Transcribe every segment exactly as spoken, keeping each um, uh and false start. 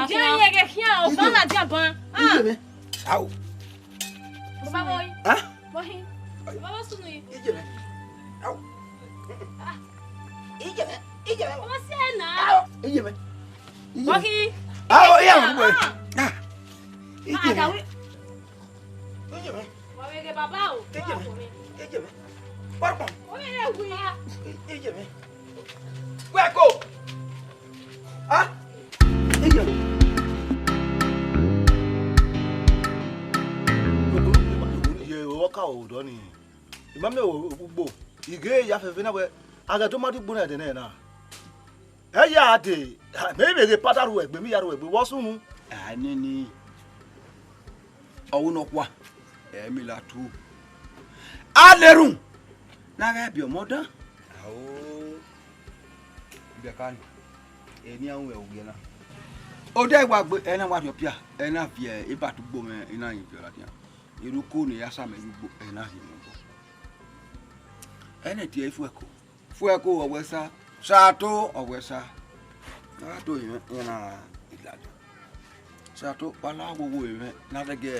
Ladian khian. Yẹn ghe khian, ọban ladian ban. Iye mwẹ. Au. Baba boy. Ah? Boy. Baba sunu yi. Iye mwẹ. Au. Iye mwẹ. Iye mwẹ. Baba si ẹ na. Au. Iye mwẹ. Iye mwẹ. Boy. Au, iye mwẹ. Ah. Iye mwẹ. Iye mwẹ. Wa vbe ghe baba o. Iye mwẹ. Iye mwẹ. Wa kpọn. Iye mwẹ. Wẹ ko. Ah. Iye mwẹ. Ye ọka odọ ni. I ma miẹn ugbo. I ghe ya fẹfẹ na wẹ, a ghẹ do ma di ugbo na ẹdẹ nẹ na. Ẹ ya dee, mẹ vbe ghe pa da ru ẹgbe, mẹ ya ru ẹgbe, vbọ sunu? A nene ọvbokhan nọkhua, ẹ i miẹn la tu. A na erhunmwu ne a ghẹ biẹ ọmọ dan. Ao, biẹ ka ni, eni a ru ẹre owiẹ na. Odẹ wa gbe, ẹ na wa rhiọpia, ẹ na viẹ ibata ugbo mwẹ, I na rin viọ ladian. Erha uko ne I ya sa mẹ ye ugbo, ẹ na rhie mwẹ obọ. Ẹ na tie ẹre Ifuẹko. Ifuẹko ọ wẹ sa, Sato ọ wẹ sa. A gha do yemẹ, iran na ra ladian. Sato, wa la wowo mwẹ, ne a dẹgẹ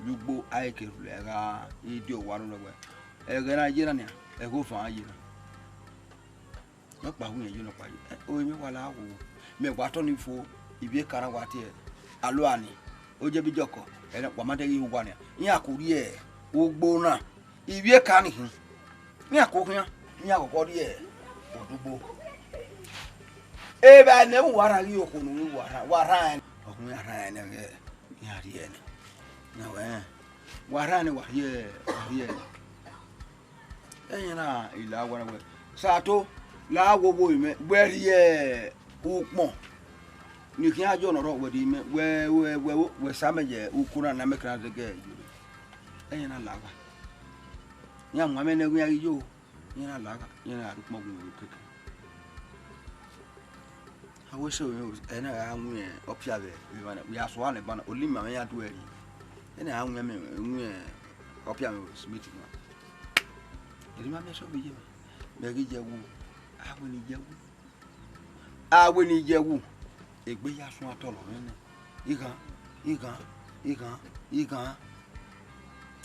ye ugbo, a i ke rhulẹ gha, I die owa nọ wẹ, ẹghẹ ne a ye na nian, ẹghẹ ovan a ye na. Nọkpa hu irẹn ye, nọkpa ye. Ẹ, orinmwi wa la wowo. Mẹ wa tọ ni fo, ivbi eka na wa tie, alo ani, o je bi jọkọ, ẹ, wa ma dẹghe ihuwa nian. Iran ko rhie ugbo na. Ivbi eka ni khin, iran ko khian, iran khọkhọ rhie odugbo. Evba ne uwa rhan ghi okhuo ne uwa rhan, wa rhan ẹn. Ọkhuian rhan ẹn nẹ, iran rhie ẹn. Na wẹ, wa rhan ẹn, wa rhie, wa rhie ẹn. Ẹyẹn na, I la owa na wẹ, Sato, la wowo mwẹ, wẹ rhie ukpọn. Ne I khian ye ọnọrọ wẹ rhie mwẹ, wẹ, wẹ, wẹ, wẹ sa mẹ ye uko na, ne a mẹ ke na zẹgẹ ye. Ẹyẹn na la owa. Iran mu amẹ nẹ, iran ghi yo, iran na la owa, iran na rhie ukpọn gu mwẹ keke. A wẹ sẹ, ẹ na gha win ọpia vbe emwa na, wẹ a sua nẹ ban na, olima mwẹ ya du ẹre. Ẹ na gha win, win ọpia mwẹ vbe Smith na. Erha ima miẹn sẹ vbe iye mwẹ, mẹ ghi ye ẹwu, a wẹ ne I ye ẹwu. A wẹ ne I ye ẹwu, egbe ya suẹn atọlọ mwẹ nẹ. Ighan, ighan, ighan, ighan.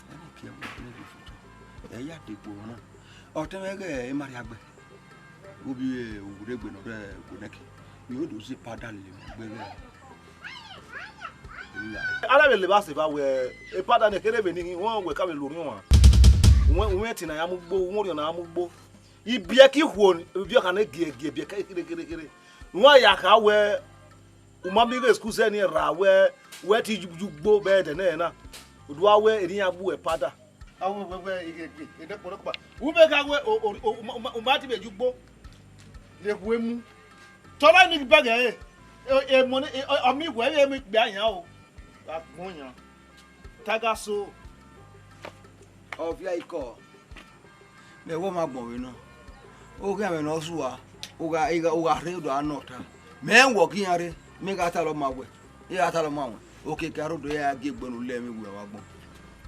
Ẹ na ke ẹwu ne I do fotọ. Ẹ ya degbe ọmwa na. Ọtẹn mwẹ ghẹ ima rhie agbẹ. Ubi uwuregbe ne ọ rre Gwenẹki, I ho do zẹ epada lele mwẹ gbe ghe. Ara vbe levba sẹ evba wẹ epada ne kherhe vbe ne I wọn wẹ ka vbe lu orhiọn ọmwa. Uwẹ, uwẹ ẹtin na ya mu ugbo, uwẹ orhiọn na ya mu ugbo. Ibiẹka ikhuo, ibiẹka ne gie gie ibiẹka kherhe kherhe kherhe. Ne uwa ya kha wẹ, u ma miẹn ighe school zẹ ni ra wẹ, wẹ te ju ugbo vbe ẹdẹ nẹ na. U do gha wẹ erriọ iran gbe uwẹ epada. Awu wẹ wẹ eghe egbe, edekpọdọkpa. U vbe gha wẹ o, o, o, u ma, u ma, u ma te vbe ju ugbo. Le khu emu. Tọrọ ni bẹghe ẹre. E, e, mọ ni, e, ọ, ọ miẹn wẹ vbe emu ikpia yan o. Agbọn yan. Tagaso. Ọ via ikọ. Mẹ wẹ ọmwa agbọn vbe nọ. Oghian mwẹ ne ọ sua, u gha, I gha, u gha rre do a nọ ọta. Mẹ wọ ọghe iran rre, mẹ gha talọ ma wẹ, I gha talọ ma wẹ. Okiekie aro do ya gie egbe ne u lẹ emwi wẹ vbe agbọn.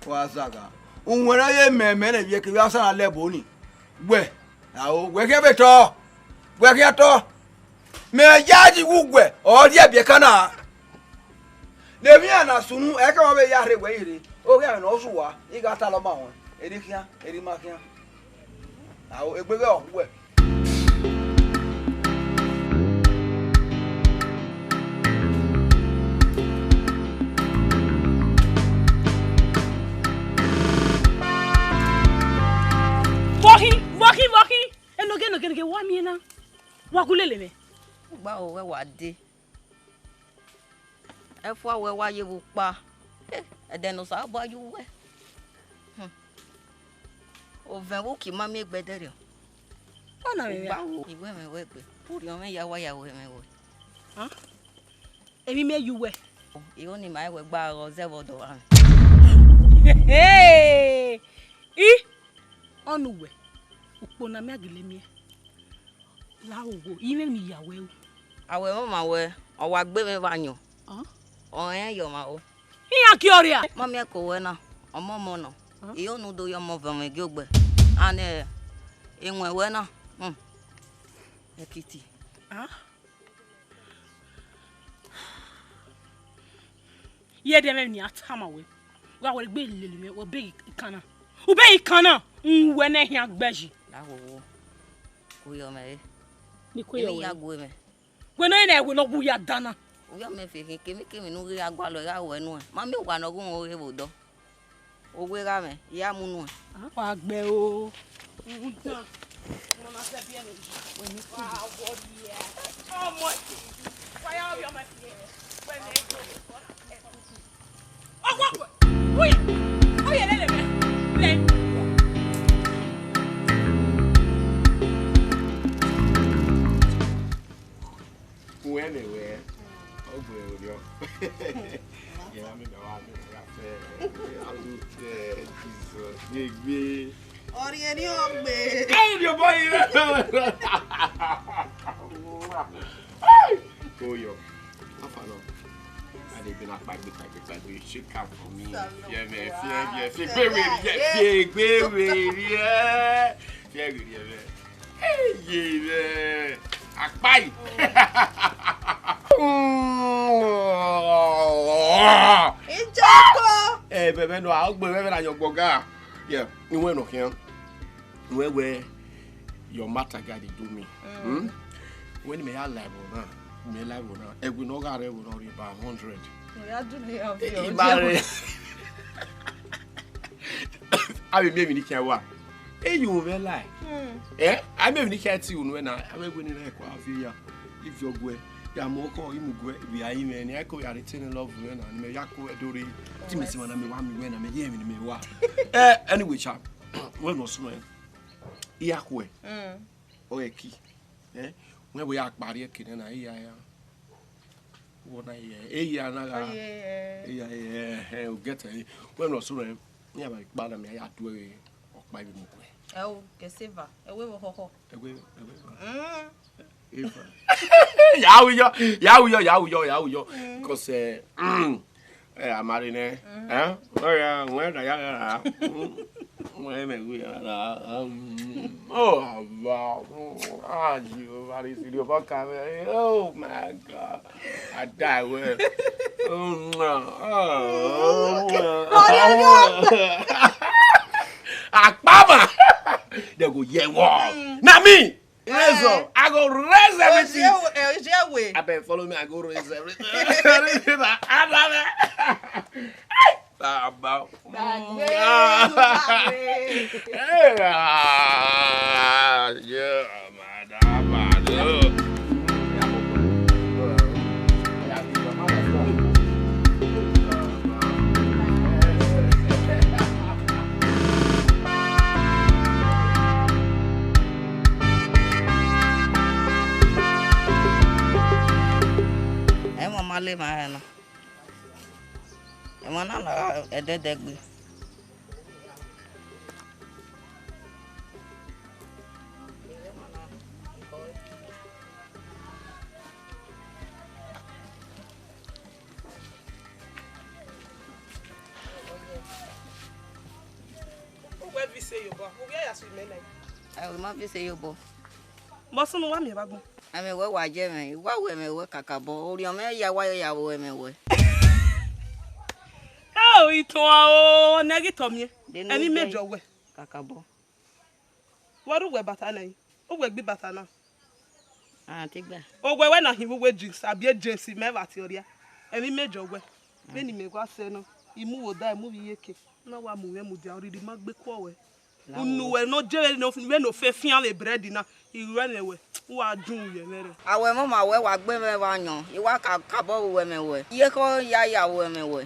Ọ gha zagha. Uwẹn ne ọ ye mẹ, mẹ ne ivbi ẹki vbe a sa na lẹ ẹbo ni. Wẹ, ao, wẹ khian vbe tọ. Wẹ khian tọ. Mẹ ya yi vbe uwẹ, ọ rhie ibiẹka na. Ne emwi iran na sunu, ẹ i ka ma vbe ya rre wẹ i rre. Oghian mwẹ ne ọ sua, I gha talọ ma wẹ. Erha I khian, erha I ma khian. Ao, egbe ghẹ ọ khuẹ. Vbọ khin, vbọ khin, vbọ khin. Enogie, enogie, enogie, wa miẹn na. Wa gu lele mwẹ. Gba o, wẹ wa dee. Ẹfua wẹ wa ye vbe ukpa. Eh, ẹdẹ ne Osanobua ye uwẹ. Hmm. Ovẹn vbe uki ma miẹn egbe ẹdẹrriọ. Ọna mwẹ. Ugba wo, I wẹ mwẹ wẹ egbe. Urhiọn mwẹ ya wa ya wẹ mwẹ wẹ. Hàn? Emwi mẹ ye uwẹ. I ho ne ima wẹ gba ghe ọ zẹ vbe ọdọ ọmwa mwẹ. Hey! I, ọna uwẹ. Ukpo na mẹ a gele miẹn. La owo, I mwẹ emwi ya wẹ ru. A wẹ mwẹ ọmwa wẹ, ọ wa gbe mwẹ vbe ayọn. Ọ? Ọ rẹn yọ ọmwa o. Iran gie ọ rria. Ma miẹn ẹko wẹ na, ọmọ ọmọ nọ. Ọ? I ho ne u do ye ọmọ vbe ọmọ gie ogbẹ. And, eh, ewẹn wẹ na, hmm, ẹkiti. Ah? Ye ẹdẹ mwẹ ni a tama wẹ. Wa wẹ egbe lele mwẹ, wẹ be ikan na. U be ikan na, n wẹ ne khian gbẹ yi. La owo. Ku yọ mwẹ re. Ni ku yọ ya wẹ. Gu mwẹ. Wẹ ne ọ ye na, wẹ ne ọ gu ya dan na. U yọ mwẹ fi khin, kemikemi ne u ghi ya gualọ gha wẹ nuẹn. Ma miẹn owa ne ọ gu mwẹ ọghe vbe odọ. Owe gha mwẹ, I ya mu nuẹn. Wa gbe o. Udan. Mo na se bi ẹni. Wa wọ ye. Ọmọ. Wa ya ọmọ fi. Wẹ ne. Ọkọ, ọkọ, uye, uye lele mẹ, lẹ. Uwẹ mẹ wẹ, ọ gbẹn orhiọn. Yẹ, a miẹn mẹ wa, a miẹn mẹ wa fẹ, a do fẹ, Jesus, ye gbe. Ọrriẹ ni ọ gbe. Hey, your boy. Hey! Koyọ. How far now? I dey been a kpagbe, kpagbe, kpagbe. Shake am for me. Fear me, fear me, fear me, fear me, fear me, fear me. Hey, yeah, man. Akpai. Ijoko. Eh, bẹbẹ nọ, a gbe bẹbẹ na yọ gbọga. Yeah, iwẹ nọ khian. Wẹ wẹ, your matter guy dey do me. Hmm? When me ya live on now, me live on now. Ẹwe ne ọ gha rre ẹvbo na rre about hundred. Mo ya do le have your. Ima rre. A vbe miẹn emwi ne I khian wa. E yu mwẹ lie. Hmm. Eh? A miẹn emwi ne I khian ti unu na. A vbe wẹ ne I rẹ kua fi ya. Ifi ọguẹ, ya mu ọkọ imuguẹ vbe a rinmwẹ ne a ko ya retain love mwẹ na, ne mẹ ya ko ẹdẹ rre. Te imẹ sẹ emwa na, mẹ wa miẹn uwẹ na, mẹ ye emwi ne mẹ wa. Eh, anyway, cha, wẹ ne ọ sunu ẹ, I ya khuẹ, ọ ẹki, eh, wẹ wẹ ya kpa rrie eke nẹ na, I ya ya. Wọ na ya, e ya na gha, e ya, eh, eh, u get ẹ, wẹ ne ọ sunu ẹ, I ya ba kpa na, mẹ ya duẹ ọkpa ivbi mu khuẹ. Ẹ o, kẹ se eva, ẹ wẹ vbe họhọ. Ẹwe, ẹwe. Mm. Eva. Ya wu yọ, ya wu yọ, ya wu yọ, ya wu yọ. Mm. Because, eh, mm, eh, amare nẹ. Mm. Eh? Oh, yeah, wẹ na ya ra. Mm. Wẹ mẹ wu ya ra. Mm. Oh, Aba. Mm. Ah, Jehovah, this video, fuck, eh. Oh, my God. I die well. Oh, no. Oh, oh, oh. Akpama. They go, yeah, wow. Mm. Na me. Raise up. I go raise everything. Oje we. Abeg, follow me. I go raise everything. Everything that I love. Baba. Gbàgbé, gbàgbé. Hey, ah, yeah, madam, madam. Ẹmwẹ ma le ma hẹ na. Emwa na la ẹdẹdẹgbe. Uwẹ vbe ise ye obọ, ovbi a ya sẹ imẹ nẹ. Ẹ, u ma vbe ise ye obọ. Vbọ sunu wa miẹn vbe agbọn? Ẹmwẹ wẹ wa ye mwẹ, I wa ru ẹmwẹ wẹ kakabọ, orhiọn mwẹ ya wa ya ru ẹmwẹ wẹ. Ẹ o, itohan o, ne ghi tọ miẹn. Ẹmwẹ imẹ jọ wẹ. Kakabọ. Wẹ rre uwẹ bata na yi, uwẹ gbe bata na. Ah, te gba. Owẹ wẹ na hin vbe uwu James, abi James mẹ vbe atiọrria. Ẹmwẹ imẹ jọ wẹ. Vbene imẹ wa sẹ nọ, I mu vbe odaro, I mu vbe iyeke. Na wa mu mwẹ mudia, oriri ma gbe kuọ wẹ. Unu wẹ ne ọ je vbene ọ, vbene ọ fe fian vbe bread na, I ru ẹmwẹ wẹ, u wa jun ye mwẹ rẹ. Awẹ mama wẹ wa gbe mwẹ vbe ayọn, I wa ka kabọ vbe uwẹ mwẹ wẹ. Iye ekhọe ya ya vbe uwẹ mwẹ wẹ.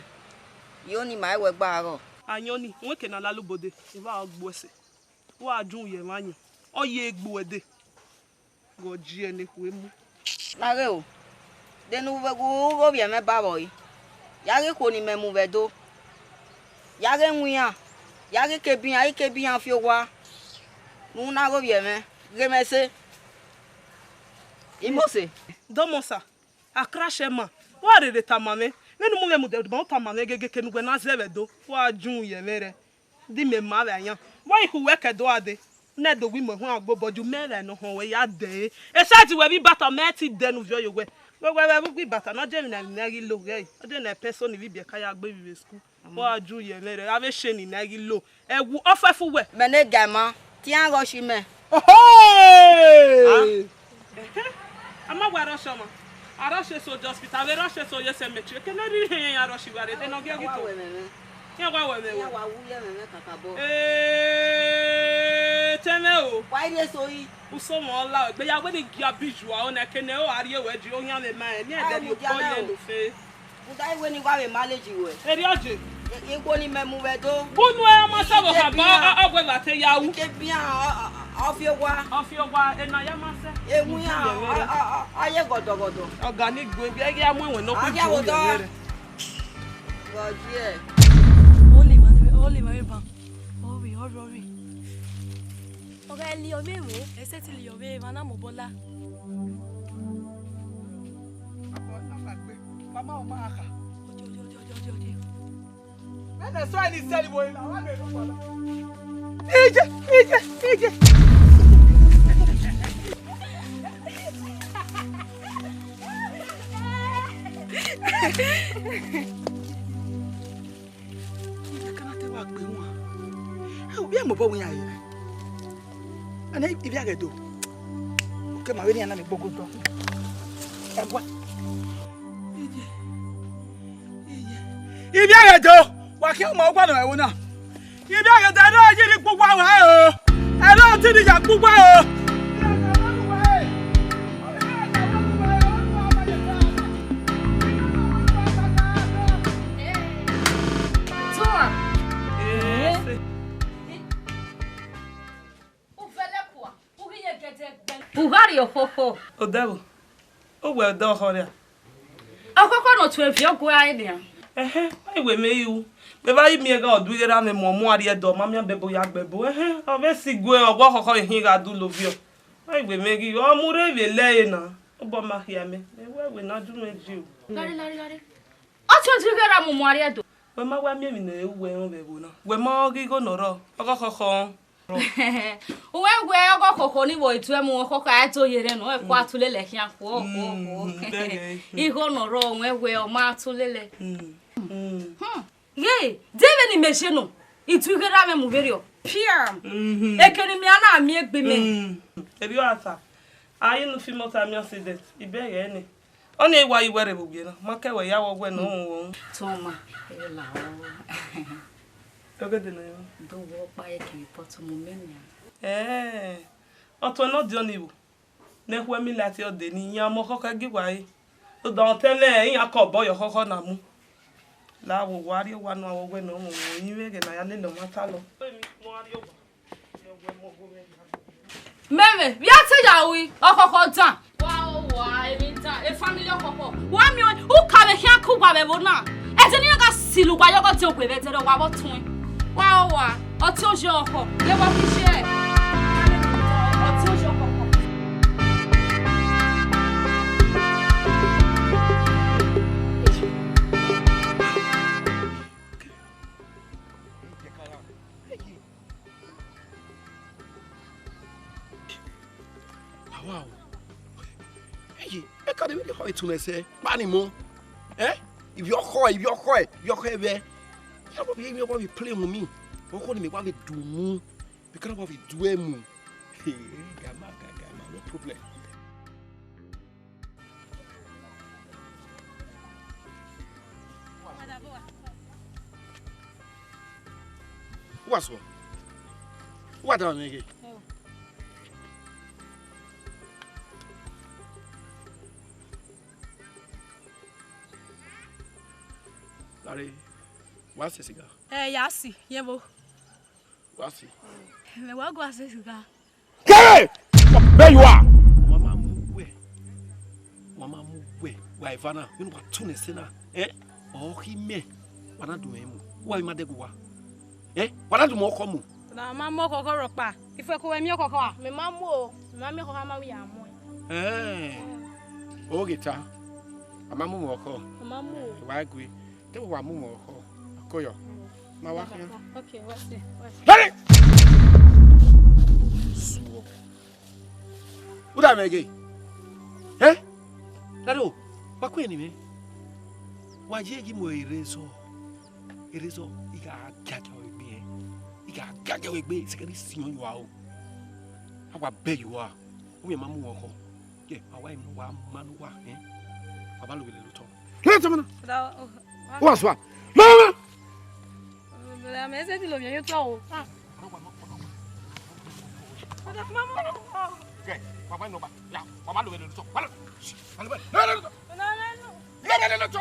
Yo ni ma wẹ gba rọ. Ayọn ni, wẹ ke na lalo obode, I wa gbe uwẹ sẹ. Wa jun ye mwẹ ayọn, ọ ye gbe uwẹ dee. Ghe ọ ji ẹre ne ekhue mu. Laghe o, de ne u vbe gu ghe ovbi ẹmwẹ ba vbọ re? Ya ghe ikhuo ne imẹ mu vbe Ẹdo, ya ghe ẹwẹn iran, ya ghe ikebe iran, ikebe iran fi owa, ne u na ghe ovbi ẹmwẹ, ghe mwẹ ẹse. I mose. Dọmọsa, akrashẹ ma, wa rherhe tama mwẹ, vbene u mu mwẹ mu dẹ, ma u tama mwẹ gege ke ne uwẹ na zẹ vbe Ẹdo, wa jun ye mwẹ rẹ. Di mẹ ma vbe ayan. Wa ikhu wẹ kẹ do a dee. Nẹ do wi mẹ huan gbe obọ ju mẹ vbe ne ọ họn wẹ ya dẹ. Esa di wẹ vbe ibata mẹ ti dẹ ne u viọ ye owẹ. Wẹ wẹ vbe ugbẹ ibata ne ọ je emwi na ne a ghi lo ghẹ. Ọ je ne pencil ni vbe ibiẹka ya gbe vbe school. Wa ju ye mwẹ rẹ, avbe sheni ne a ghi lo. Ẹwu ọfẹfu wẹ. Mẹ ne ga ma, te iran ghe ọshi mẹ. Oho! A ma wa rọshẹ ọmwa. A rọshẹ eso ye hospital, vbe rọshẹ eso ye cemetery. Kene rhirhi iran rọshẹ iwa rre, de ne ọ gie ghi to. Iran wa wẹ mwẹ wẹ. Iran wa wu ye mwẹ kakabọ. Ee, tẹmwẹ o. Wa rhie eso yi. Usọ mwẹ ọ la, egbe ya wẹ ne I gia bi ju aro na, kene o a rhie wẹ ji, oyan vbe ma rẹn, ne ẹdẹ rhie obọ ye ne ofe. Uda iwe ni wa vbe manage wẹ. Erriọ je. Ikhuo ni mẹ mu vbe Ẹdo. Bunu ẹ ma sẹ vbe ọkhan ba, ọ wẹ vbe a te ya ru. Ike bian, ọ, ọ, ọ fi owa. Ọ fi owa, ena ya ma sẹ. Ewu iran, ọ, ọ, ọ, ọ ye gọdọgọdọ. Ọ ga ni gbe, ẹ ghi a mu ẹwẹn ne ọ khuibu ye mwẹ rẹ. Gọdiẹ. Holy Mary, Holy Mary ban. Ọ rri, ọ rri, ọ rri. Ọ gha liọ vbe emwa, ẹ sẹtin liọ vbe emwa na mobọ la. Abọ na ma gbe, mama ọ ma kha. Ode, ode, ode, ode, ode, ode. Vbene ẹsọhẹ ni sẹrri vbe ore na, wa vbe rhọkpa na. Ije, ije, ije. Ije ka na te wa gbe wan. Ẹ, ovbi ẹmwẹ obọ wẹ iran re na. Ana ivbi aghẹ do. Oke ma vbe ne iran na miẹn gbogo dọ. Ẹgua. Ivbi aghẹ do. Wa khian ma ọgua nọ ẹvbo na. Ivbi aghẹ do, ẹre ọ ye ne I kpugba ruẹ o. Ẹre ọ te ne I ya kpugba o. Tuma. Uvẹlẹkua, u ghi ye gẹdẹgbẹ. U gha rrie okhokho. Odẹvbo, u wẹ ọdọ ọkhọ ria? Okhokho ne ọ tuẹ viọ gu aro nian. Ẹhẹn, wa wẹ mẹ ru. Mẹ vbe a i miẹn gha ọ du ighe ra mwẹ mu ọmọ a rrie Ẹdo, ọ ma miẹn bẹbo ya gbe ẹbo. Ẹhẹn, ọ vbe si gue ọgua okhokho vbe hin gha du lovbiọ. Wa wẹ mẹ ghi ọ mu rre vbe lẹ ẹre na. Obọ ma khia mẹ. Mẹ wẹ wẹ ne a ju mwẹ ji o. Lare, lare, lare. Ọ tuẹ du ighe ra mu ọmọ a rrie Ẹdo. Wẹ ma wa miẹn emwi ne ẹ ru wẹ rẹn vbe ẹvbo na. Wẹ ma ghi igho ne ọ rrọọ, ọghe okhokho. Uwẹ wẹ ọghe okhokho ni vbe tuẹ mu ọkhokho a do ye rẹn nọ, ẹ kua tu lele khian khuo, khuo, khuo. Mm, bẹghe. Igho ne ọ rrọọ, uwẹ wẹ ọ ma tu lele. Mm, mm. Hmm. Ye, de vbene imẹ ye nọ, I tu ighe ra mwẹ mu vberriọ. Piam. Mhm. Eke ne imẹ a na miẹn egbe mẹ. Mm. Erriọ ata. A i nu film ọta miẹn accident, ibẹghẹ nẹ. Ọnii wa i wẹ rre vbe owiẹ na, ma kẹ wẹ ya wẹ ọgwẹ ne ọ rọnmwẹ ọnrẹn. Toma, ẹ la o. Ogede nọ yọ. Do wẹ ọkpa ye ke report mu mẹ nian. Ẹẹn, ọtuẹn ne ọ diọn ni vbo? Ne ẹkhuẹ mi lati ọde ne iran ọmọ khọkhọ gie uwa re. Rhunmwuda ọtẹn nẹ iran ke obọ ye ọkhọkhọ na mu. La vbe owa rrie owa ne a wẹ ọgwẹ ne ọ rọnmwẹ ọnrẹn, ivbi ẹghẹ ne a ya lele ọmwa talọ. Mẹmẹ, vbe a te ya ru ọkhọkhọ dan? Wa o wa, emwi dan, e family ọkhọkhọ. Wa miẹn, u ka vbe khian ke uwa vbe ẹvbo na. Ẹdẹ ne iran gha silo uwa yọ, ọgọ de ogbe vbe ẹdẹrẹ, wa vbe ọtuẹn. Wa o wa, ọtiọnye ọkhọ, ye wa fi share. Ọtiọnye ọkhọ. Awa o. Eye, ẹ ka de vbe khọ etunmwẹ sẹ, kpa ni mọ. Ẹ? Ivbi ọkhọ, ivbi ọkhọ, ivbi ọkhọ ẹvbẹ. Ya vbe, ya vbe play mu mi. Ọkhọ ni mẹ wa vbe du mu. Mẹ ka na wa vbe du ẹ mu. Hey, gama, ga, gama, no problem. Uwa sọ. Uwa da mwẹ ghe. Lare, wa sẹ siga. Ẹ, ya si, yẹn vbo? Wa si. Mẹ wa gua sẹ siga. Kẹrẹ! Where you are? Wa ma mu wẹ. Wa ma mu wẹ. Wa eva na. Vbene wa tu nẹ sẹ na. Eh? Ọ khi mẹ. Wa na du mwẹ mu. Wa ma dẹghe wa. Eh? Wa na du mwẹ ọkhọ mu. Na ma mu ọkhọ rhọkpa. Ifuẹko wẹ miẹn ọkhọ a? Mẹ ma mu o. Mẹ ma miẹn ọkhọ a, ma vbe ya mu ẹn. Eh. Oghe ta. A ma mu mwẹ ọkhọ. A ma mu o. Wa gue. Te wa mu mwẹ ọkhọ. Koyọ. Ma wa khian. Okay, wa si, wa si. Ready? Suọ. Uda mẹ ghe. Eh? Dado, wa kue ni mẹ. Wa ye gi mu erezọ. Erezọ, I gha giagia egbe. I gha giagia egbe, sekẹni si ọn yua o. A wa bẹ yua. U ma mu ọkhọ. Ye, a wa inu wa ma nu wa, eh? Wa ba lo vbe lele otọ. Lele otọ mana. Wa sua. Mama. Mẹ sẹ ti lo vbe otọ o. Ke, wa ba inu ba. Ya, wa ba lo vbe lele otọ. Wa lo. Wa lo vbe lele otọ. Lele otọ.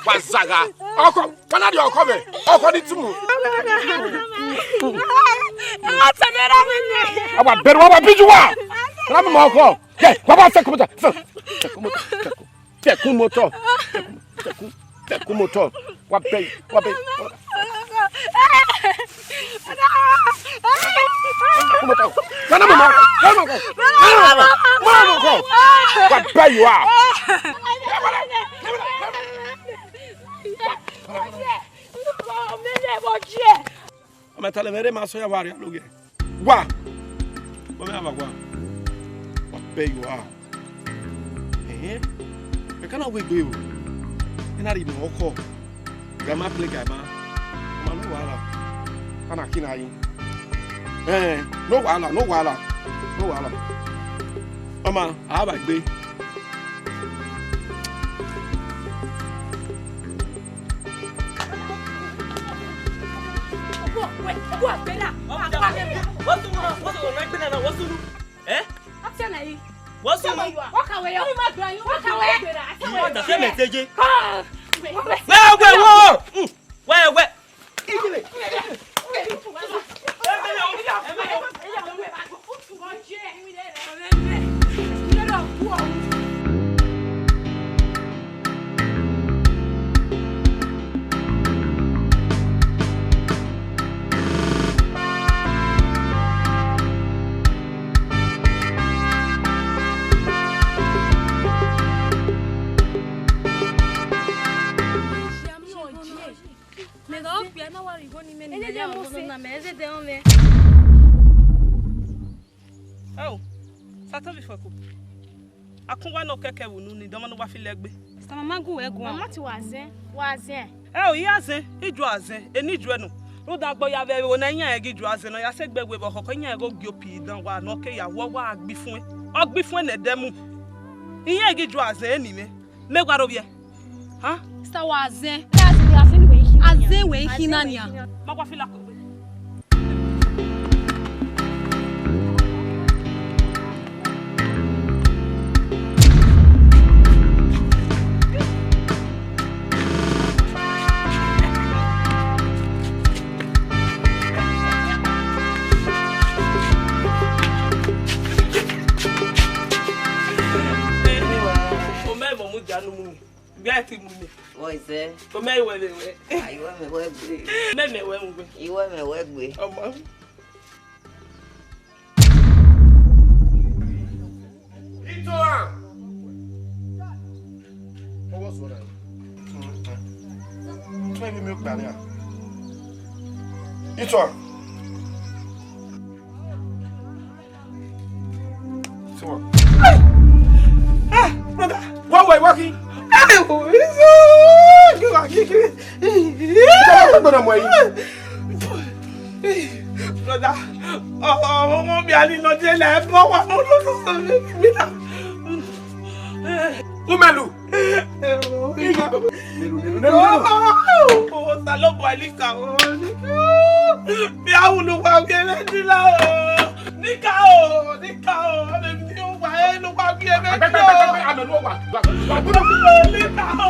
Wa zaga. Ọkọ, wa na di ọkọ mẹ. Ọkọ ni tumu. Awa bẹrẹ wa, wa biju wa. Ra mi ma ọkọ. Ke, wa ba fẹ kumota. Fẹ, fẹ kumota. Fẹ kumota. Fẹkun, fẹkun, fẹkun motọ. Wa bẹ, wa bẹ. Fẹkun motọ. Nana mama, nana mama, nana mama, mama mama. Wa bẹ yọ a. Ọmọ ẹta lẹ mwẹ rre ma sọ ya wa rria loghe. Wa! Wa mẹ ava wa. Wa bẹ yọ a. Ẹhẹn. Ẹ ka na wegbe o. Ẹ na rhie imẹ ọkhọ. Gama play gama. Ọma, no wahala. Ana kina yi. Ẹn, no wahala, no wahala. No wahala. Ọma, a ba gbe. Wẹ, wẹ, wo. Mm. Wẹ, wẹ. Mẹ gha okpia na wa rhie igho ne imẹ ne imẹ ya ọmọ na, mẹ zẹdẹ ọnrẹn. Ao, Satan vbe Ifuẹko. Akun wa nọ kẹkẹ vbe unu ni, dọmọ ne uwa fi lẹ gbe. Sista, mama gu wẹ guan. Mama ti wa zẹ, wa zẹ. Ẹ o, I ya zẹ, I ju a zẹ, eni ju ẹre nọ. Rhunmwuda agbọn ya vbe ẹvbo ne iran ghi ju a zẹ nọ, ya sẹ egbe wẹ vbe ọkhọkhọ iran ghi gie opi dan wa ne ọ ke ya wọ, wa gbe ifuẹn. Ọ gbe ifuẹn ne ẹdẹ mu. Iran ghi ju a zẹ eni mwẹ. Mẹ wa ro vbiẹ. Ha? Sista, wa zẹ. A zẹ wẹ ikhi na nian. Ma wa fi la kugbe. Omẹ mọ mu dia nu mu. Bia ti mu mi. Wọ zẹ. Omẹ iwẹ vbe wẹ. A, iwẹ mẹ wẹ gbe. Mẹ mẹ wẹ mu gbe. Iwẹ mẹ wẹ gbe. Ọmọ. Itohan. Ọwọ sọ na. Tún ẹbí mi ó gbà ní à. Itohan. Itohan. Ah, brother. Wá wọ ìwọ kí. Ẹ wò, ìṣó, kí wà kí kí. Ìjọba tó gbọdọ̀ mọ̀ yìí. Brother, ọmọ mi a ní lọ dé lẹ, ẹ bọ́ wá mọ́ lọ́sọ̀ọ̀sẹ̀ mi náà. Umelu. Nenu, nenu, nenu, nenu. Osanobua nika o. Mi a wulu wa wiẹ vbe dila o. Nika o, nika o. Ame mi o wa e no wa wiẹ vbe dila o. Nika o.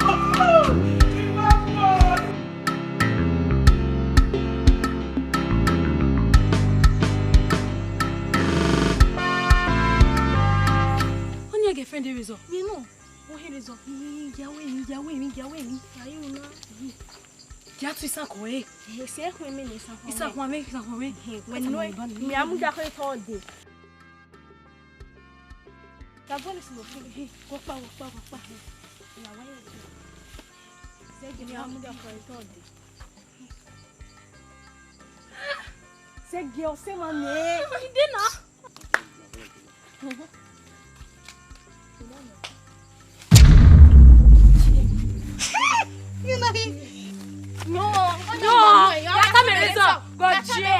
Ọni girlfriend Erezọ. Ye nọ, ọ he Erezọ. Iya wẹ emwi, iya wẹ emwi, iya wẹ emwi. Ayi una. Gia tu isan kọ ẹre. Ese ẹkhuẹn mẹ ne isan khuan mẹ. Isan khuan mẹ, isan khuan mẹ. Wẹ nọ, mi a mudia khẹ tọ dee. Gabọ ni sunu khin. Wọ kpa, wọ kpa, wọ kpa. Iya wẹ emwi. Zẹgiẹ, mi a mudia khẹ tọ dee. Zẹgiẹ, ọse ma nẹ. Ide na. Yo, yo, ya ta mẹ Erezọ, gọjiẹ.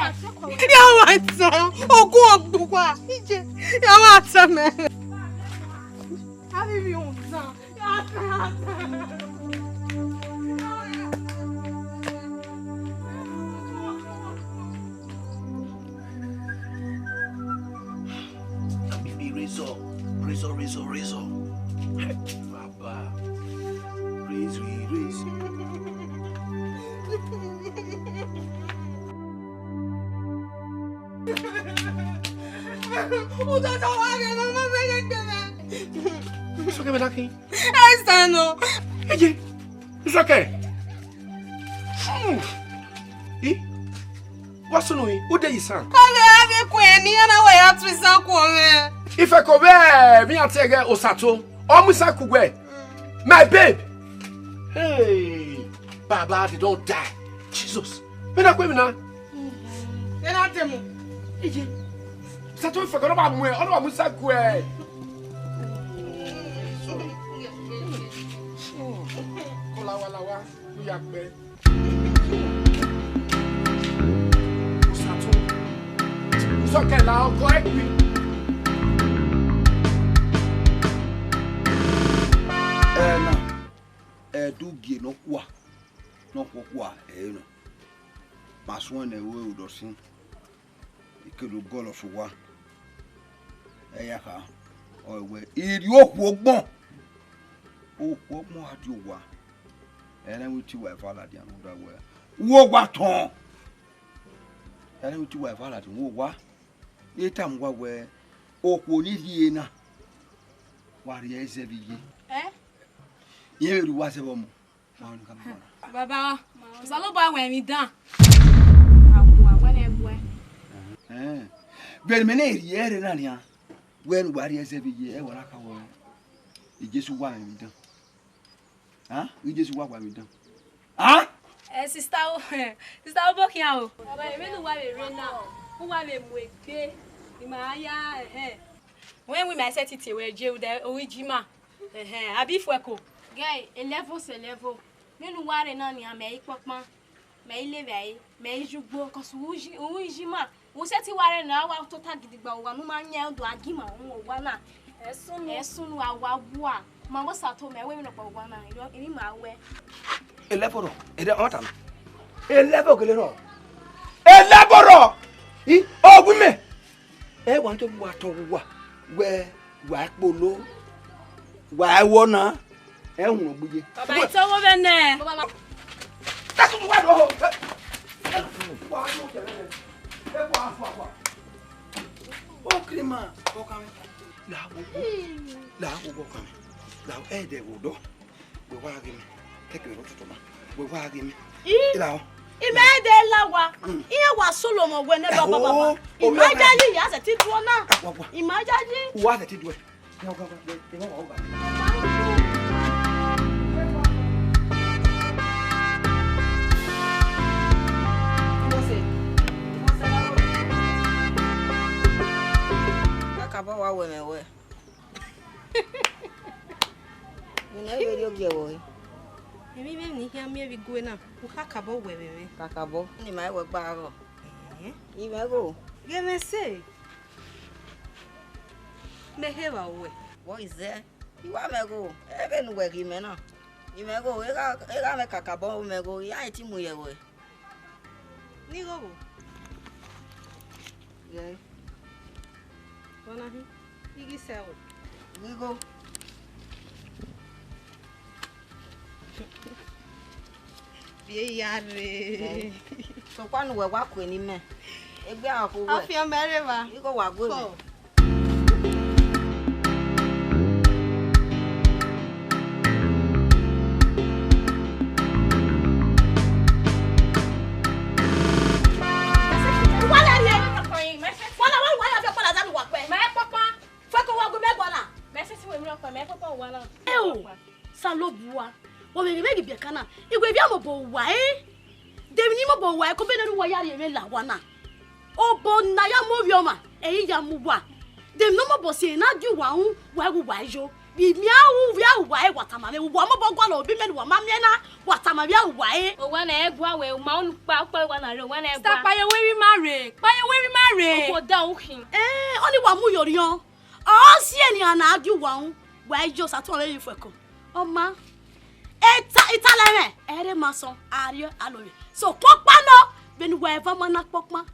Ya wa ta, ogun ọgbugba, ije, ya wa ta mẹ. Abi mi o ta. Abi bi razor, razor, razor, razor. Baba, razor, razor. Udodo wa ghe ne ọmọ mwẹ ghe gbe mwẹ. Sọkẹ vbe na khin? Ẹsan nọ. Eje, sọkẹ. Hmm. I, wa sunu i, u de isan. Ọghe a vbe kue ni, a na wa ya tu isan kuọ mwẹ. Ifẹko vbe emwi iran te ẹghẹ Osato, ọ mu isan ku wẹ. My babe. Hey, Baba, they don die. Jesus. Vbene a kue emwi na? Vbene a dẹ mu. Iye. Satan fẹkẹ, ọ na wa mu ẹ, ọ na wa mu isan ku ẹ. Kọ lawa lawa, u ya kpẹ. Satan. Sọkẹ la ọkọ ẹ gui. Ẹna, ẹdẹ ugie nọkhua, nọkhuọkhua ẹre nọ. Ma suẹn ne ẹ ru ẹre odọ sin, I keghi do gọlọ sẹ owa. Ẹ ya kha, ọ wẹ, I rhie okhuo ọgbọn. Okhuo ọgbọn gha die owa, ẹnrẹn wẹ I te uwa eva ladian rhunmwuda wẹ, uwu owa tọn. Ẹnrẹn wẹ I te uwa eva ladian, uwu owa. I tama uwa wẹ, okhuo ne I rhie na, wa rhie ẹre zẹ vbe iye. Ẹ? Irẹn vbe rhie uwa zẹ vbe ọmọ. Ma ọnii ka ma ọna. Baba, Osanobua wẹ emwi dan. A mu a wẹ ne ẹ guẹ. Ẹhẹn. Vbene imẹ na rhie ẹre na nian, wẹ ne uwa rhie ẹre zẹ vbe iye, ẹ wa na kha wẹ Jesu wa mwẹ emwi dan. A? Jesu wa wa mwẹ emwi dan. A? Ẹ, sista o, sista o, bọ khian o. Baba, emwi ne uwa vbe rre na, uwa vbe mu egbe, I ma ya, ẹhẹn. Wẹ wẹ ima i sẹtin tie wẹ je, u da ohu iji ima. Ẹhẹn, abi Fuẹko? Gẹ, eleven sẹ eleven. Nene uwa rre na nian, mẹ i kpọkpan, mẹ i levba ẹre, mẹ i ye ugbo, cos u iji, u iji ima. U sẹtin wa rre na, wa tota gidigba, uwa ne u ma yan do a gi ima uhunmwu owa na. Ẹsun nu. Ẹsun nu, a wa wa. Ma vbe Osato, mẹ wẹ emwi nọkpa owa na, emwi ma wẹ. Eleven rọ, ẹdẹ ọmọta nọ. Eleven gele rọ. Eleven rọ. I, ọ gu mẹ. Ẹ wa ntọ wa tọ wa, wẹ wa kpolo, wa wọ na, ẹ hunu gbe ye. Baba, ito wo vbe nẹ? That's what I know. Wa do tẹlẹ. Ẹ kọ afọ afọ. O kiri ma, ọkan mi. La wo, la wo ọkan mi. La wo, ẹ dẹ wo dọ. Wẹ wa ghe mẹ. Kẹkẹ vbe tutu ma. Wẹ wa ghe mẹ. I, Ira o. I mẹ de la wa. Mm. Iran wa Solomon wẹ nẹ baba baba. Oh, I ma ya yi ya sẹ ti tuo na. Ah, wa, wa. I ma ya yi. Wa sẹ ti duẹ. Wa, wa, wa, wa, wa, wa, wa. Kakabọ wa wẹ mẹ wẹ. Unu ẹ vbe rhie ogie ẹvbo re? Emwi vbe emwi ne I khian miẹn vbe igue na, u kha kakabọ wẹ vbe mwẹ. Kakabọ, ne ima i wẹ gba rrọọ. Ẹhẹn. I mwẹ gho. Ghe mwẹ sẹ. Mẹ he vba wẹ. Vbọ i zẹ? I wa mwẹ gho, ẹ vbene uwẹ ghi mẹ na. I mwẹ gho, egha, egha mwẹ kakabọ mwẹ gho, iran i ti mu ye ruẹ. Ni ghogho. Yẹ. Vbọ na hin? I ghi sẹ ẹvbo. Ghi gho. Vbe ya rre. Yẹ. Sokpan ne uwẹ wa kue ne imẹ. Egbe a khu wẹ. Afian mẹ rre evba. I gho wa gue mwẹ. Fọ. Eo, Osanobua, wẹ vbe ghi biẹ kan na, I wẹ vbe a mobọ wa ẹre. De emwi ne I mobọ wa ẹre, ko bene ne uwa ya rhie mwẹ la owa na. Obọ ne a ya mu ovbi ọmwa, ẹre I ya mu uwa. De emwi ne ọ mobọ si ẹre ne a gie uwa ru, wa ghe uwa yo. Vbe imian ru, vbe a ru uwa ẹre, wa tama mwẹ, uwa mobọ gualọ obọ imẹ ne uwa ma miẹn na, wa tama vbe a ru uwa ẹre. Owa na ẹ gua wẹ, u ma unu kpa, ukpa owa na rre, owa na ẹ gua. Sista, kpaye wẹ emwi ma rre, kpaye wẹ emwi ma rre. Okhuo da ukhin. Ẹẹn, ọni wa mu ye orhiọn. Ọ si ẹre nian na a gie uwa ru, wa yo Osato mwẹ vbe Fuẹko. Ọ ma, eta, italẹ mwẹ, ẹre ma sọn, a rrie a lo mwẹ. So, kpọkpa nọ, vbene uwa eva ma na kpọkpa,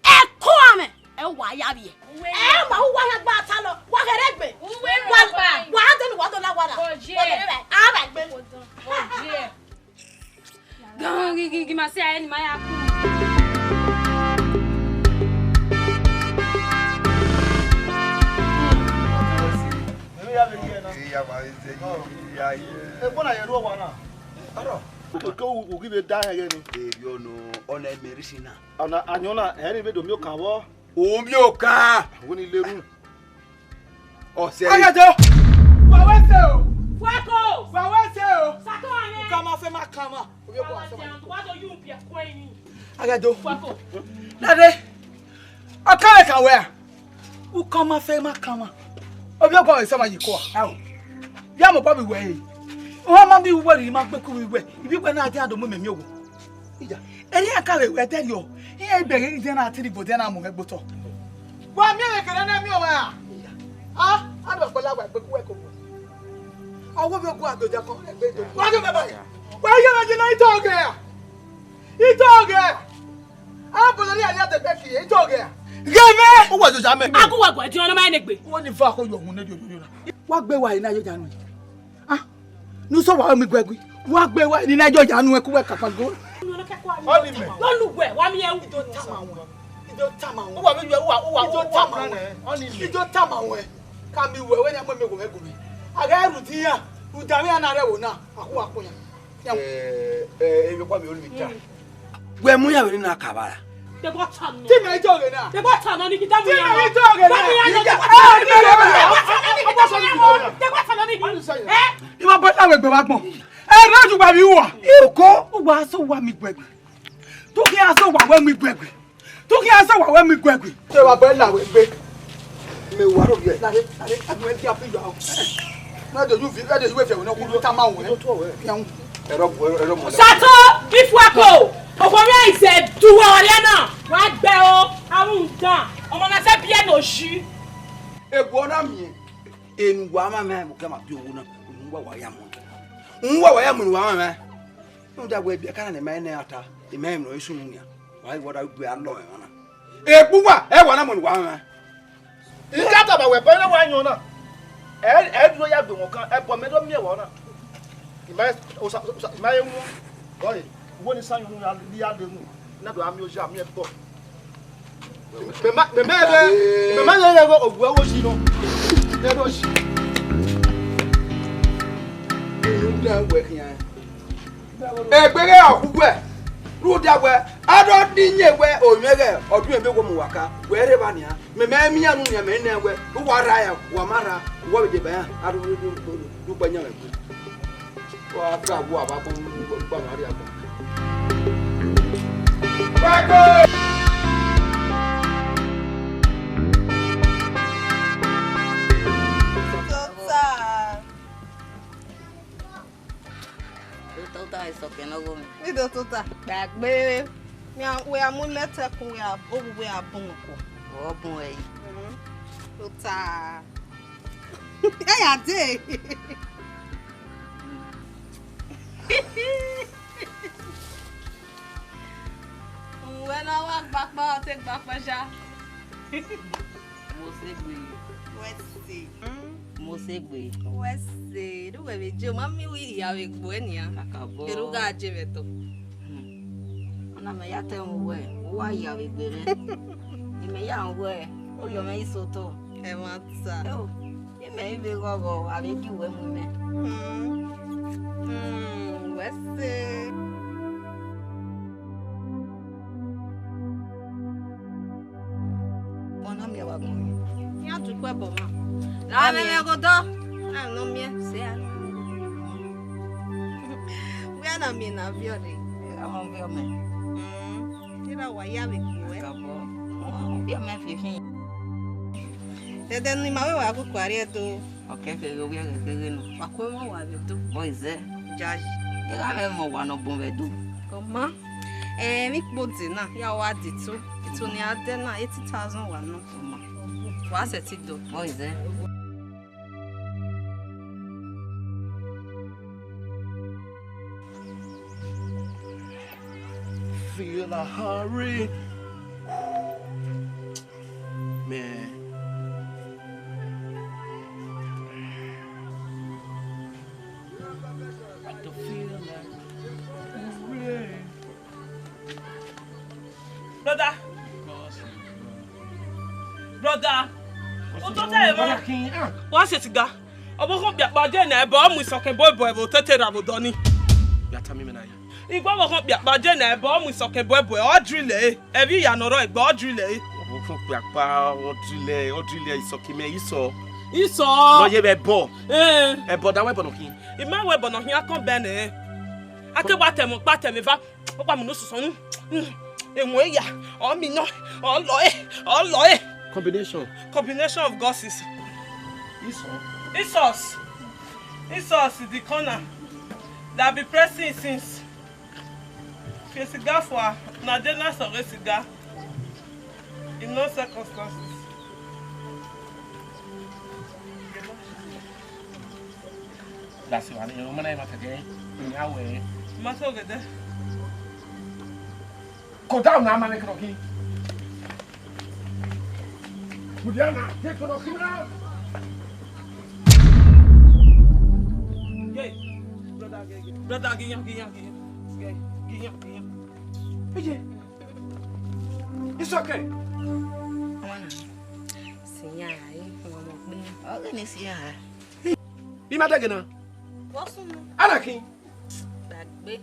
ẹko amwẹ, ẹ wa ya vbiẹ. Ẹ ma uwa ya gba ta lọ, wa ghẹrẹ egbe. Uwe wa, rọba. Wa dẹn wa do la wa na. Oje. Wa ghẹrẹ, a ba egbe. Oje. Gan, gi, gi, gi ma si a ẹre ne ima ya ku. Iya, wa eze, iya, ye. Egbona ye ruo wa na. Aro. Ke u, u ghi vbe da ẹghẹ ni. Ebi ọnọ, ọna Mary si na. Ọna, ayọn na, ẹ ni vbe do miẹn okan vbọ. U miẹn okan. Wẹ ni leru. Ọsẹ. Agẹdo. Wa wẹ sẹ o. Fuẹko. Wa wẹ sẹ o. Sato ane. Ka ma fẹ ma kan ma. Wa do yu pia kue ni. Agẹdo. Fuẹko. Dade. Ọ kan rẹ kan wẹ a? U kan ma fẹ ma kan ma. Ovbi ọgua ẹse ma yi kua. Ao. Ya mobọ vbe wẹ ẹre. Ọ ma miẹn uwẹ rhie ma gbe ku vbe wẹ. Ivbi wẹ na dia do mu mẹ miẹn owo. Iya. Eri a ka vbe wẹ ẹdẹrriọ. Iran i bẹghe idiẹn na te rhie ibo diẹn na mu mwẹ gbe otọ. Wa miẹn vbe kere ne miẹn ọmwa ra? Iya. A, a do kpọla wa gbe ku wẹ ko. A wo vbe ogu a do dia kọn ẹgbẹ do. Wa do baba. Wa ye na je na ito gẹ. Ito gẹ. A bolo ri a ya de beki, ito gẹ. Ghe mẹ. U wa do ja mẹ. A ku wa gua di ọnọ ma ne gbe. Wo ni fa ko yo hun ne yo yo na. Wa gbe wa ina yo ja nu. Ah, ne u sẹ owa wẹ mu iguẹgui, wa gbe wa ni na jọ ya nu ẹku wẹ kapa go. Ọni mẹ. Lọnu wẹ, wa miẹn u. I do tama wẹ. I do tama wẹ. Uwa vbe yọ, uwa, uwa, I do tama wẹ. Ọni mẹ. I do tama wẹ. Ka mi wẹ, wẹ ya mu mi wo mẹ gu mi. A gha rhunmwuda iran, rhunmwuda iran na rre ẹvbo na, a khu wa kpọn yan. Eh, eh, emwi ọkpa mi, ọni mẹ ta. Wẹ mu iran vbe na ka vba ra? Dẹgbẹ ọta nọ. Te imẹ i dọghe na. Dẹgbẹ ọta nọ ni kidam. Te imẹ i dọghe na. Dẹgbẹ ọta nọ ni. Dẹgbẹ ọta nọ ni. Ẹ? I ma bọ na wẹ gbe wa gbọn. Ẹ rọ ju gba vbe uwa. Oko, uwa sẹ owa mu iguẹgbe. Tu khian sẹ owa wẹ mu iguẹgbe. Tu khian sẹ owa wẹ mu iguẹgbe. Te wa bọ na wẹ gbe. Me wa ro ye. Lare, lare, a gbẹn dia fi ya o. Na do yu fi, na do yu fi, na ku ta ma wẹ. Ẹrọ bu, ẹrọ mọ. Sato, ifuako, okhuo mwẹ isẹ duwẹ ọre na, wa gbẹ o, a ru dan, ọmọ na sẹ biẹ ne oji. Egbe ọ na miẹn, enu wa ma mẹ, mo kẹ ma bi owo na, unu wa wa ya mọ. Unu wa wa ya mọ, unu wa ma mẹ. Rhunmwuda wẹ biẹ kana ne ma nẹ a ta, ima emwi ne ọ i sunu nian, wa i wẹ ọ da gbe alọ ẹmwẹ na. Egbe uwa, ẹ wa na mọ unu wa ma mẹ. Ika tama wẹ ẹbọ ne wa yọn na. Ẹ, ẹ duro ya gbe wọn kan, ẹbọ mẹ do miẹn wẹ ọna. Ima, osa, osa, ima ye wọn. Ọye, uwẹ ni sa yọn unu ya, ya de unu. Na do a miẹn oja, a miẹn ẹbọ. Mẹ ma, mẹ ma ye, mẹ ma ye ẹghẹ ogu ẹvbo si nọ. Ẹvbo si. Unu da wẹ khian. Egbe ghe ọkhuwẹ, rhunmwuda wẹ, a do ni yẹn wẹ, ovbi mwẹ ghẹ ọdun ebe wo mu wa ka, wẹ rre evba nian, mẹ mẹ miẹn unu nian, mẹ nẹ wẹ, uwa rra ya, uwa ma rra, uwa vbe deba iran, a do, do, do, do, do kpẹ yan mwẹ gbe. Wa ka wo aba ko, gba ma rria ko. Tota. Tota, isọkẹn ne ọ gho mwẹ. Ido tota, gbàgbé. Wẹ a mu imẹ tẹkun, wẹ a bọ, wẹ a bun ọkọ. Ọ bun ẹre. Mhm. Tota. Ẹ ya dee. Uwẹ na wa gba kpa, ọ te gba kpa sha. Mo se gbe. Wẹ se. Mo se gbe. Wẹ se. Du wẹ vbe je, ma mi wi ya vbe gbo ẹ nian. Kakabọ. Eru gha je vbe ẹdọ. Hmm. Ọna mẹ ya tẹ mwẹ wẹ, u wa ya vbe gbe mwẹ. Imẹ ya rẹn wẹ, orhiọn mwẹ i so otọ. Ẹmwata. Eo, imẹ i vbe ghọghọ, a vbe gie uwẹ mu imẹ. Hmm. Hmm, wẹ se. Ọna miẹn wa gbọn. Iran tu ikue ẹbọ mwa. La mẹ vbe ẹghẹ odọ. A nọ miẹn. Se a. Wẹ na miẹn na viọ rre. Ẹ, a ma viọ mẹ. Mm. Te ra wa ya vbe kpo ẹ. Kabọ. Viọ mẹ fifi. Dẹdẹ ne ima vbe wa koko arriẹ do. Ọ kẹ keghe ovbi ẹghẹ keghe nọ. Wa ku ẹmwẹ uwa vbe do. Bọ izẹ. Jayi. I gha mwẹ ẹmwẹ uwa ne ọ bun vbe do. Ọ ma. Ẹ, emwi ikpo de na, ya wa de ito. Ito ne a dẹ na, eighty thousand wa nọ. Ọ ma. Wa sẹtin do. Bọ izẹ. Feel a hurry. Man. I can feel like hurry. Brother. Brother. Otọ tẹ ẹ mọ. Wa se tiga. Ọvbokhan okpia kpa je nẹ ẹbọ, ọ mu isọkẹn bọ ẹbọ ẹvbo tete ra vbe odọ ni. Ya tama imẹ na ya. Igbe ọvbokhan okpia kpa je nẹ ẹbọ, ọ mu isọkẹn bọ ẹbọ, ọ drilẹ ẹre. Ẹvbo iya ne ọ rrọọ egbe, ọ drilẹ ẹre. Ọvbokhan okpia kpa, ọ drilẹ, ọ drilẹ isọkẹn mẹ, isọ. Isọ. Nọ ye vbe ẹbọ. Eh. Ẹbọ da wẹ ẹbọ nọ khin. I ma wẹ ẹbọ nọ khin, akọn bẹ nẹ. A ke wa tẹmwẹ ọkpa tẹmwẹ eva. Ọkpa mu ne osọsọ nu. Emu eya, ọ mi nọ, ọ lọ ẹ, ọ lọ ẹ. Combination. Combination of gods. Isos. Isos. Isos is the corner that be pressing since. Ke siga fua, na de na sọghe siga. In no circumstances. That's why you know, man, I must again. Now, eh. Must go there. Go down now, man, make it okay. Mudiana, take it okay now. Hey, brother, brother, give him, give him, give him. Hey, it's okay. Ọmọ na, si ya ra, ẹ, ọmọ gbe. Ọ ghe ne si ya ra. Bi ma dẹgẹ na. Wọ sunu. Anakin. Gbàgbé.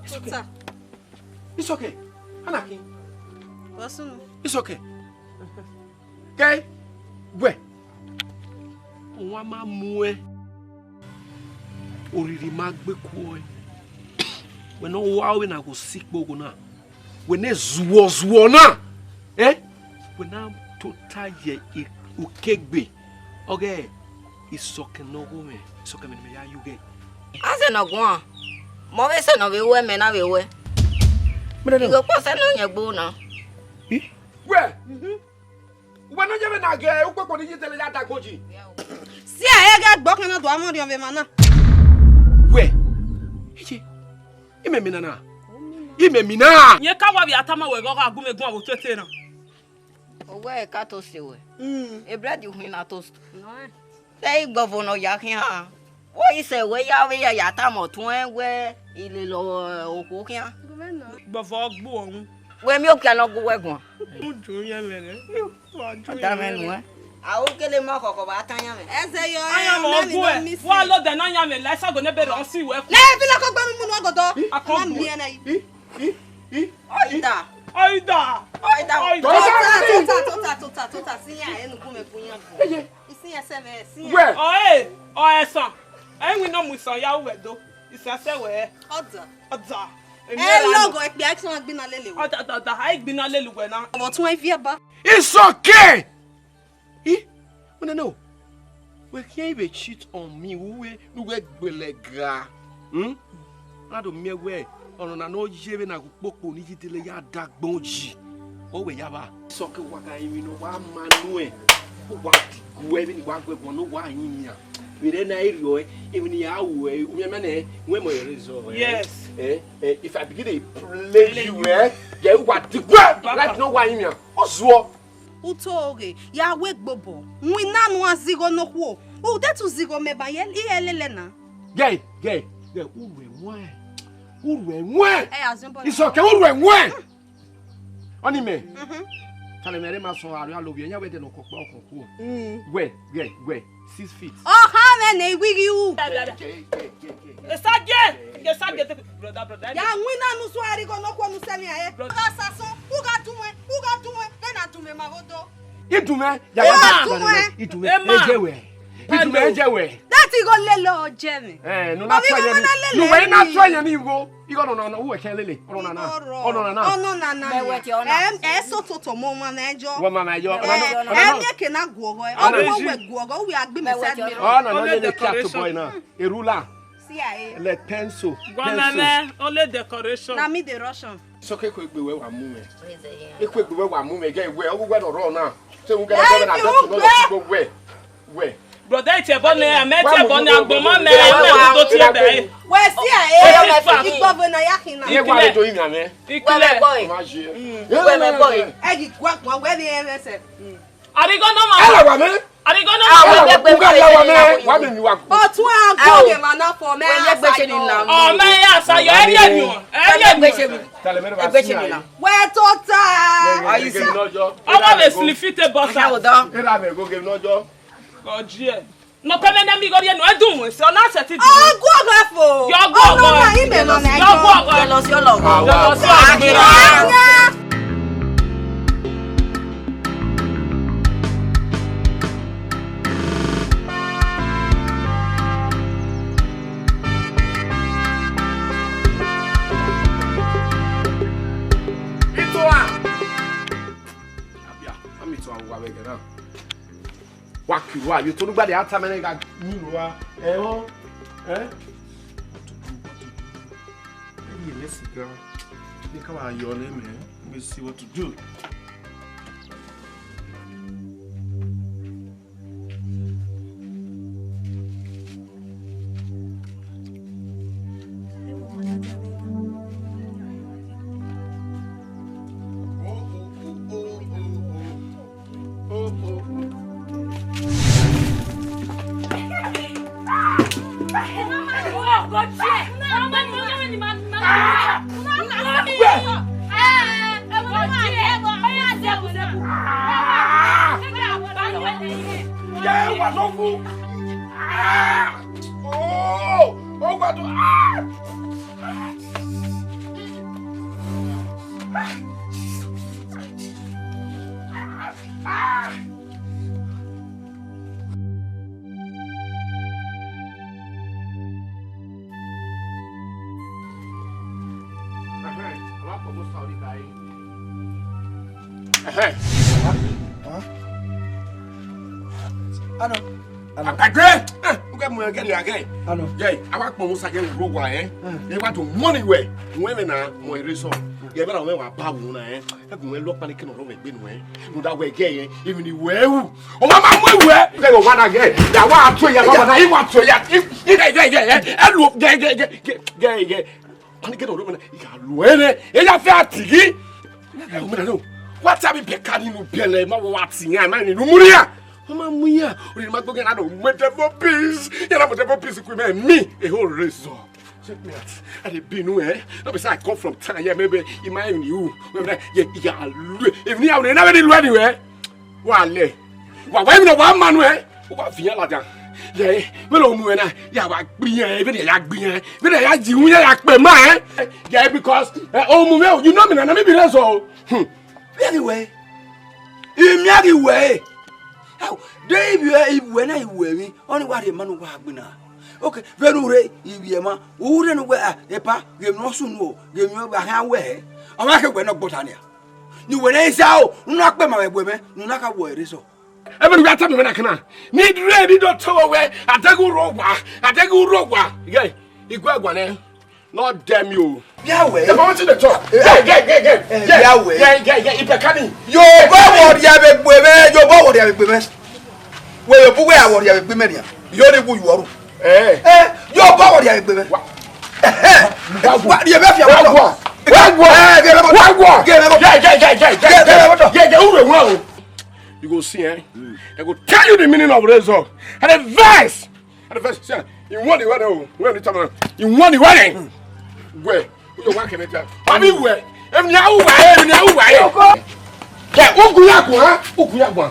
It's okay. Tota. It's okay. Anakin. Wọ sunu. It's okay. Kẹ wẹ. Wọn ma mu ẹ. Oriri ma gbe kuọ ẹ. Wẹ ne ọ wa wẹ na go si ikpogho na. Wẹ ne zuọ zuọ na. Eh? Wẹ na Tota ye i-, ukegbe, ọghe isọkẹn ne ọ gho mwẹ, isọkẹn mẹ ne mẹ ya ye ughẹ. Azẹ ne ọ guan, mẹ ọ vbe sẹ ne ọ vbe ruẹ, mẹ na vbe ruẹ. Mẹ na nọ. Igho kpọsẹ ne ọ yẹn gbe na. Ih? Wẹ, uwẹ ne ọ ye vbe na ghe ukpokpo ni ye dele ya da agbọn yi. Si ẹre ghẹ gbe ọkẹn na do amwẹ ọriọnmwẹ emwa na. Wẹ, iye, imẹ mina na, imẹ mina. Rẹn ka wa vbe a tama wẹ ghe ọ gha gu mwẹ guan vbe otete na. Owẹ ka toast wẹ. Mm. E bread khin na toast. Nọ ẹ. Te igbọvo ne ọ ya khian. Wẹ i sẹ wẹ ya vbe ya ya tama ọtuẹn wẹ i lele okhuo khian. Igbọvo gbu ọhun. Wẹ miẹn okpia ne ọ gu wẹ guan. Uju yẹn mwẹ rẹ. Wa ju Ọda mwẹ yẹn nuẹn. A o kele ma khọkhọ vbe a tan yan mwẹ. Ẹzẹ yọ Ayan mẹ ọgbu ẹ, wa lodẹ ne ayan mwẹ la, ẹsago ne ebe rẹ ọ si wẹ. Lẹ fi lẹkọ gbe mu mu nu ọgọdọ. Akọ Ma bu. miẹn na yi. Ih, ih, ih, Ọyida. Ọyida. Ọyida. Ọyida. Tota, tota, tota, tota, tota, si yan enu gu mẹ gu yan bu. Eye. Isi yan sẹ vẹ, si yan. Wẹ. Ọ ẹ, ọ ẹsan. Ẹ winna mu isan ya wẹ do. Isan sẹ wẹ. Ọda. Ọda. Ẹ lọgọ ẹkpia ẹsan gbina lele wẹ. Ọda, ọda, ọda, a i gbina lele wẹ na. Ọmọ tun ẹ viẹ ba. It's okay. Ih, wẹ nene o. Wẹ khian i vbe cheat on me, uwẹ ne uwẹ gbele ga. Hmm? Na do miẹn wẹ, ọnọna ne ọ ye vbe na ghe ukpokpo ni ye dele ya da agbọn yi. Ọ wẹ ya vba. Sọke wa gha rinmwian ne wa ma nuẹn. Wa gu ẹmwẹ ni wa gu ẹguọn ne wa yin nian. Vbe rẹ na i rriọ ẹre, emwi ne I ya ru ẹre, u miẹn mẹ nẹ, wẹ mọ ẹre zọ ẹre. Yes. Eh, eh, if I begin to play you, eh, yeah, wa di wẹ, right now wa yin nian. Ọ zuọ. Uto oghe, ya wẹ gbobọ. Winna nu a zigho nokhuo. U de tu zigho mẹ ba ye, i ye lele na. Gẹ, gẹ, gẹ, u ru ẹwaẹn. U ru ẹwaẹn. Ẹ, azẹn bọ. Isọkẹn, u ru ẹwaẹn. Ọni mẹ. Mhm. Tale mẹ re ma sọ arria lo vbiẹ, yan wẹ de nọ kọkpa ọkọkọ. Mm. Wẹ, gẹ, wẹ, six feet. Ọ kha mwẹ ne I wighi ru. Gẹ, gẹ, gẹ, gẹ, gẹ. Esagie, esagie, brother, brother. Ya winna nu suẹn arigho nokhuo nu sẹ emwi ẹre. Brother. U gha sasọn, u gha dunmwẹ, u gha dunmwẹ, vbene a dunmwẹ ma vbe odọ. I dunmwẹ, ya Emma. Emma. I dunmwẹ, Emma. E je wẹ. I dunmẹ, e je wẹ. That igho lele ọ jẹ mwẹ. Eh, no na Ọmọ try igho yẹn ma ni. Na lele No wẹ na mi. Try yẹn ni igho. Igho no na no, uwẹ kẹ lele. Ọnọ na na. Igho rọ. Ọnọ na na. Ọnọ na na. Mẹ wẹ tie ọna. Em, ẹ so toto mo ma na ẹjọ. Wọ ma na ẹjọ. Eh, Ọnọ na. Ọnọ ẹ na. Mi ke na guọghọ. Ọnọ Ọnọ na. Wẹ guọghọ, uwẹ agbi mi Only side mirror. Decoration. Ọnọ na Only le kia to decoration. Boy na. A ruler. C I A. Le pencil. Gua Pencil. Mẹ, only decoration. Na me the Russian. Sọke eku egbe wẹ wa mu mwẹ. Eku egbe wẹ wa mu mwẹ, gẹ wẹ, ọ wẹ nọ rọ na. Se u gẹ Thank na you, na dọtun nọ bro. Wẹ, wẹ. Brother, iti ẹbọ nẹ, amẹ iti ẹbọ nẹ, agbọn ma mẹ, amẹ udo tie bẹ. Wẹ si a, Oye e, mẹ fi. Igbọvo na ya khin na. Ye wa le do yin amẹ. Wẹ mẹ Ikilẹ. Boy. Ma je. Wẹ mẹ boy. Ẹ ghi gua gbọn, wẹ vbe ẹmwẹsẹ. Arigọ nọ ma. Ẹ la wa mẹ. Arigọ nọ Ah, ma. Wẹ mẹ gbe Uga la wa mẹ. Wa mẹ mi wa. Ọtun a gọ Ẹ o. Ghe ma na fọ mẹ. Wẹ mẹ gbe se ni la. Ọ mẹ ya sa yọ, ẹ ri ẹ ni o. Ẹ ri ẹ ni o. Tale mẹ ba Ẹ gbe si se ni na. Wẹ tota. Ayi si. Ọmọ vbe sleep fit bọ sa. Awo dọ. Era mẹ go game nọjọ. Gọjiẹ. Nọ kẹmẹ ne mi gọriẹ nọ ẹdun wẹ sẹ, ọ na sẹ ti dun. Ọgọ ọgọ fo. Yọ ọgọ ọgọ. Ọmọ wa ime nọ na Yọ ọgọ ọgọ. Yọ lọ si ọlọ. Yọ lọ si ọgọ. Anya. Itoa. Abia, ami to awa wege na. Wa ki wa, yo to lugba de ata mene ga ni lo wa. Eh, oh. Eh? What to do? What to do? Maybe a cigar. Think about your name, man. Let me see what to do. Yeah, what's up? Ah! Oh! Oh, what? Ah! Ah! Ẹhẹn, ọ wa kpọghe osa ọre ba ẹre. Ẹhẹn. Huh? Ano. Ano. Agbe, eh, u ke mu ẹgẹ ni agẹ. Ano. Ye, a wa kpọnmwẹ Osa ghe ro wa, eh. Ye wa do mọ ni wẹ, wẹ mẹ na mọ ere sọ. Ye mẹ na wẹ wa ba wu na, eh. Ẹ gu wẹ lọ kpani kene ọrọ wẹ gbe nu, eh. Nu da wẹ gẹ, eh. Even ni wẹ wu. O ma ma mu wẹ. Ke wa na gẹ. Ya wa to ya, wa na, i wa to ya. I, i gẹ, gẹ, gẹ, eh. Ẹ lu gẹ, gẹ, gẹ, gẹ, gẹ, gẹ. Ani ke do ro mena, I gha lu ẹre, e ya fe a tighi. Ẹ, o mena no. Wa ta mi bẹka ni nu biẹlẹ, ma wo wa ti yan, ma ni nu mu ria. Ma ma mu yan, o ni ma gbogbo na do mu devil peace. Ya na mu devil peace ku me, mi, e ho rezo. Check me out. I dey be nu, eh. No be say I come from town, yeah, maybe in my view. Maybe, yeah, yeah, lu. If ni, I will never do anywhere. Wa lẹ. Wa, wa, even wa ma nu, eh. U wa viọ iran ladian. Ye, vbene ọ mu mwẹ na, ya wa gbe iran, vbene ya gbe iran, vbene ya ji iran ya kpe ma, eh? Yeah, because, eh, ọ mu mwẹ, you know me na, na me be there so. Hmm. Vbe a ghi wẹ? I miẹn a ghi wẹ, eh. How? De ivbi, ivbi wẹ na, ivbi wẹ emwi, ọni wa rhie ma ne uwa gbe na. Okay, vbene u rre ivbi ẹmwa, u rre ne uwẹ, ah, epa, ghe emwi ne ọ sunu o, ghe emwi ne ọ gha khian wẹ hẹ. Ọ wa khe wẹ ne ọ gbọta nia. Ne uwẹ ne I sa o, ne u na kpe ma vbe ẹgbẹ mwẹ, ne u na kha wọ ere sọ. Ẹmwẹ ne u ya tama mwẹ na kan na, ne I rre ne I do tama wẹ, a deghẹ u rre owa, a deghẹ u rre owa. Ye, I gu ẹguae nẹ, ne ọ dẹ mi o. Via wẹ. Ẹ ma wetin dey talk. Eh, yeah, yeah, yeah, yeah, eh, yeah, via wẹ. Yeah, yeah, yeah, Ipekani. Yo, bọ wọ rhia vbe egbe mwẹ, yo, bọ wọ rhia vbe egbe mwẹ. Wẹ yo bu wẹ a wọ rhia vbe egbe mwẹ nian. Yo ni wu yuọ ru. Eh. Eh, yo, bọ wọ rhia vbe egbe mwẹ. Wa. Eh, wa, rhie vbe fia. Wa gua. Wa gua. Eh, ghe vbe moto. Wa gua. Ghe vbe moto. Yeah, yeah, yeah, yeah, yeah. Ghe vbe moto. Yeah, yeah, u rre wọn o. You go see, eh? Mm. I go tell you the meaning of razor. And the verse. And the verse. See, you want the weather, oh, when you tell me, you want the weather. Where? You want to get. Abi wẹ, emwi ne a ru uwa re, emwi ne a ru uwa re. Kẹ, u gu ya guan, u gu ya guan.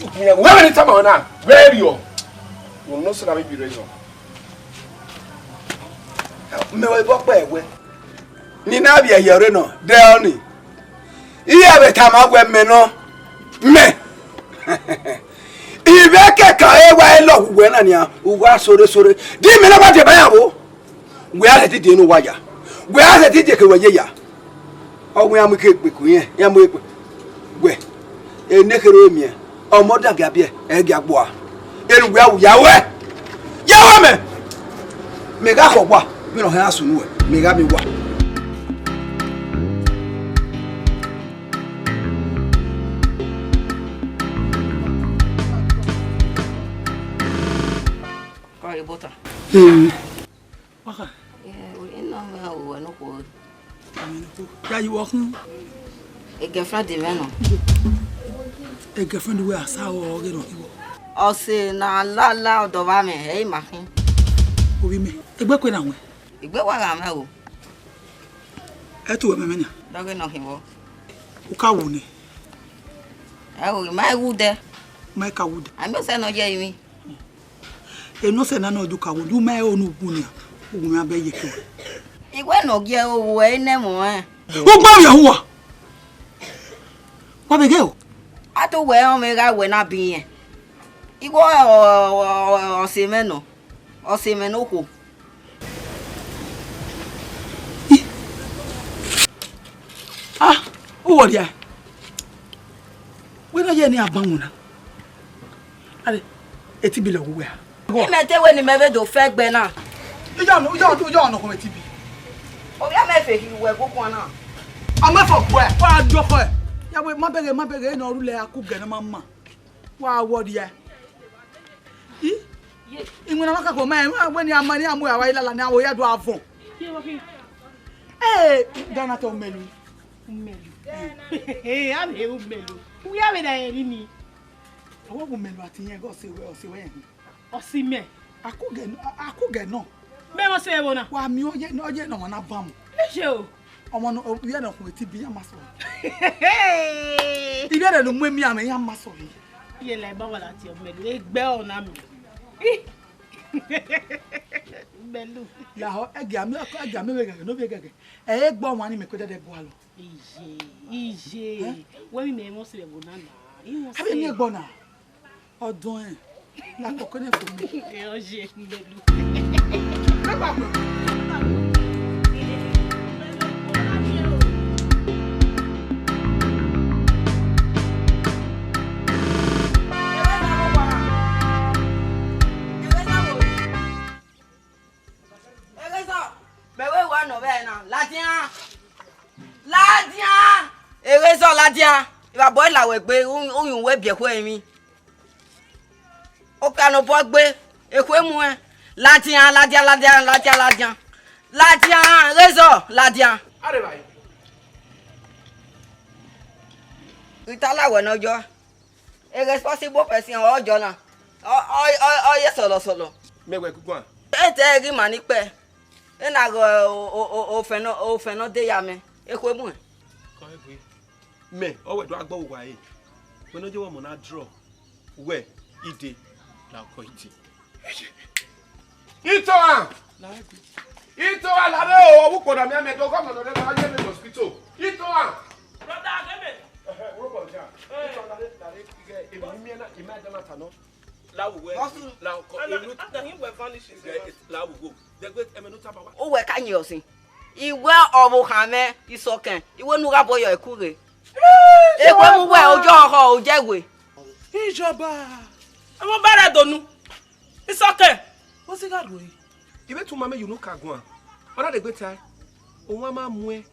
U gu ya guan. Wẹ vbene I tama ruẹ na, vbe rriọ. Wẹ no sẹ na vbe bi rre yọ. Mẹ vbe ọkpa ẹwẹ. Ne I na vbiẹ hiẹ ọre nọ, de ọni. Iran vbe tama wẹ mẹ nọ, mẹ. Ivbi ẹkẹkan e wa lọghe uwẹ na nian, uwa sore sore. Di mẹ na wa deba iran vbo? Wẹ a sẹtin die ne uwa ya. Wẹ a sẹtin die ke wẹ ye ya. Ọ wẹ iran mu ike gbe ku irẹn, iran mu ekpe. Wẹ, ene kherhe miẹn, ọmọ dan gia biẹ, ẹ gia gbua. Enu wẹ a wu ya wẹ. Ya wẹ mẹ. Mẹ gha khọ wa, vbene ọ hẹn a sunu wẹ, mẹ gha miẹn wa. Kọ re bota. Hmm. Waka. Yeah, we no me o we no ko. Ya yi wo khun. E girlfriend mwẹ nọ. E girlfriend wẹ a sa ọ ghe nọ ki wo. Ọ sẹ ne a lala ọdọ vbe amwẹ, ẹ i ma khin. Ovbi mẹ, egbe kue na wẹ. Egbe wa gha mwẹ o. Ẹ tu wẹ mẹ mẹ nia. Dọghe nọ khin vbọ. U ka wu nẹ. Ẹ o, ma i wu dẹ. Ma i ka wu dẹ. A miẹn osẹe ne ọ ye ẹrinmwi. Eno sẹ na nọ, du ka wo, du ma ẹre onu wu nia, u wu mẹ abẹ ye ke. Iwẹ ne ọ gie owo ẹre nẹ ẹmwẹ ọnrẹn. U gba vbe ẹhun wa. Wa vbe ghe o. A to wẹ ọmwẹ gha wẹ na bi irẹn. Igho ọ, ọ, ọ, ọ sẹ mwẹ nọ. Ọ sẹ mwẹ ne okhuo. I. Ah, u wọ rhia. Wẹ na ye ne a ban wuna. Are, etibi lẹ wu wẹ a. Imẹ te wẹ ne imẹ vbe do fẹ ẹgbẹ na. Iye ọnọ, iye ọnọ, iye ọnọ kọ mẹ etibi. Ovbi amẹ fe hi wẹ gu kuan na. A ma fọ gbe, wa do fọ. Ya wẹ ma bẹghe, ma bẹghe, ne ọ ru lẹ a ku gẹ ne ma ma. Wa wọ dia. I? Iwinna ma ka kọ ma, wẹ ni a ma ni a mu a wa ilala ni a wo ya do avọn. Ee, dana tọ mẹlu. Umelu. Ee, a vbe ru umelu. Uya vbe na ẹre ni. Ọ wẹ gu mẹlu ati yẹn ghe ọse wẹ, ọse wẹ yẹn. Ọse imẹ. Akugẹ, akugẹ nọ. Mẹ vbe ọse ẹvbo na. Wa miẹn ọ ye, ọ ye ne ọmwa na ban mu. Ẹ ṣe o. Ọmwa nọ, ọ ye ne ọkhuẹn etibi ya ma sọ. Ivbi ẹre ne u mu emianmwẹ ya ma sọ. Iye la ẹbọ wa lati ọ mẹlu, egbe ọ na mẹ. Mẹlu. Lahọ, ẹgia mi, ẹgia mi vbe ghẹghẹ, ne ọ vbe ghẹghẹ. Ẹ i gbe ọmwa ni mẹ kue dẹdẹ bu alọ. Iye, iye. Ẹ? Wẹ mi mẹ emọ sẹ vbe ẹvbo na na. Imọ sẹ. Avbe emiẹn ẹgbọ na. Ọdọn ẹn. La kọkọ nẹ fo mi. Ẹ ọ ye mẹlu. Ẹ gba kọ. Mẹlu, ọ na ye o. Ladian! Erezọ ladian! Evba bọ la wẹ gbe, u- uyunmwu wẹ biẹ ẹkhuẹ emwi. Okpia ne obọ gbe, ekhue muẹn. Ladian, ladian, ladian, ladian, ladian. Ladian, Erezọ, ladian. Arevbare. I ta la wẹ ne ọ yọ. A responsible person ọ jọ na. Ọ ọ ọ ọ ye sọlọ sọlọ. Mẹ wẹ guguan. Etẹ ghi ma ni kpẹ. Ena ghe o- o- o- ofẹn nọ ofẹn nọ de ya mẹ. Ekhue muẹn. Kọ egbe. Mẹ ọ wẹ do agbọ uwa e. Wẹ ne ọ ye wẹ ọmọ na drọ. Wẹ ide la ọkọ ide. Itohan. Itohan, la rre o, ọvbukpo na miẹn mẹ do gọmọ nọ rre na ye mẹ hospital. Itohan. Brother, give me. Ẹhẹ, urhobo ja. Itohan, la rre, la rre, ighe, emwi ne I miẹn na, I ma da na ta nọ. La wo wẹ. Boss. La ko, emwi ne u ta. After him were vanishes. Ighe, la wo wo. Dẹgbe, ẹmwẹ ne u ta ba wa. Uwẹ ka yin ọsin. Iwẹ ọvbokhan mwẹ Isọkẹn, iwẹ ne u gha bọyọ ẹku ghe. Ekhue mu wẹ ojọ ọhọ ojẹ we. Ijọba. Ẹmwẹ ọba rẹ donu. Isọkẹn. What's he got with? I vbe tu ma mẹ ye unu ka guan. Ọ na degbe tae. Owan ma muẹn,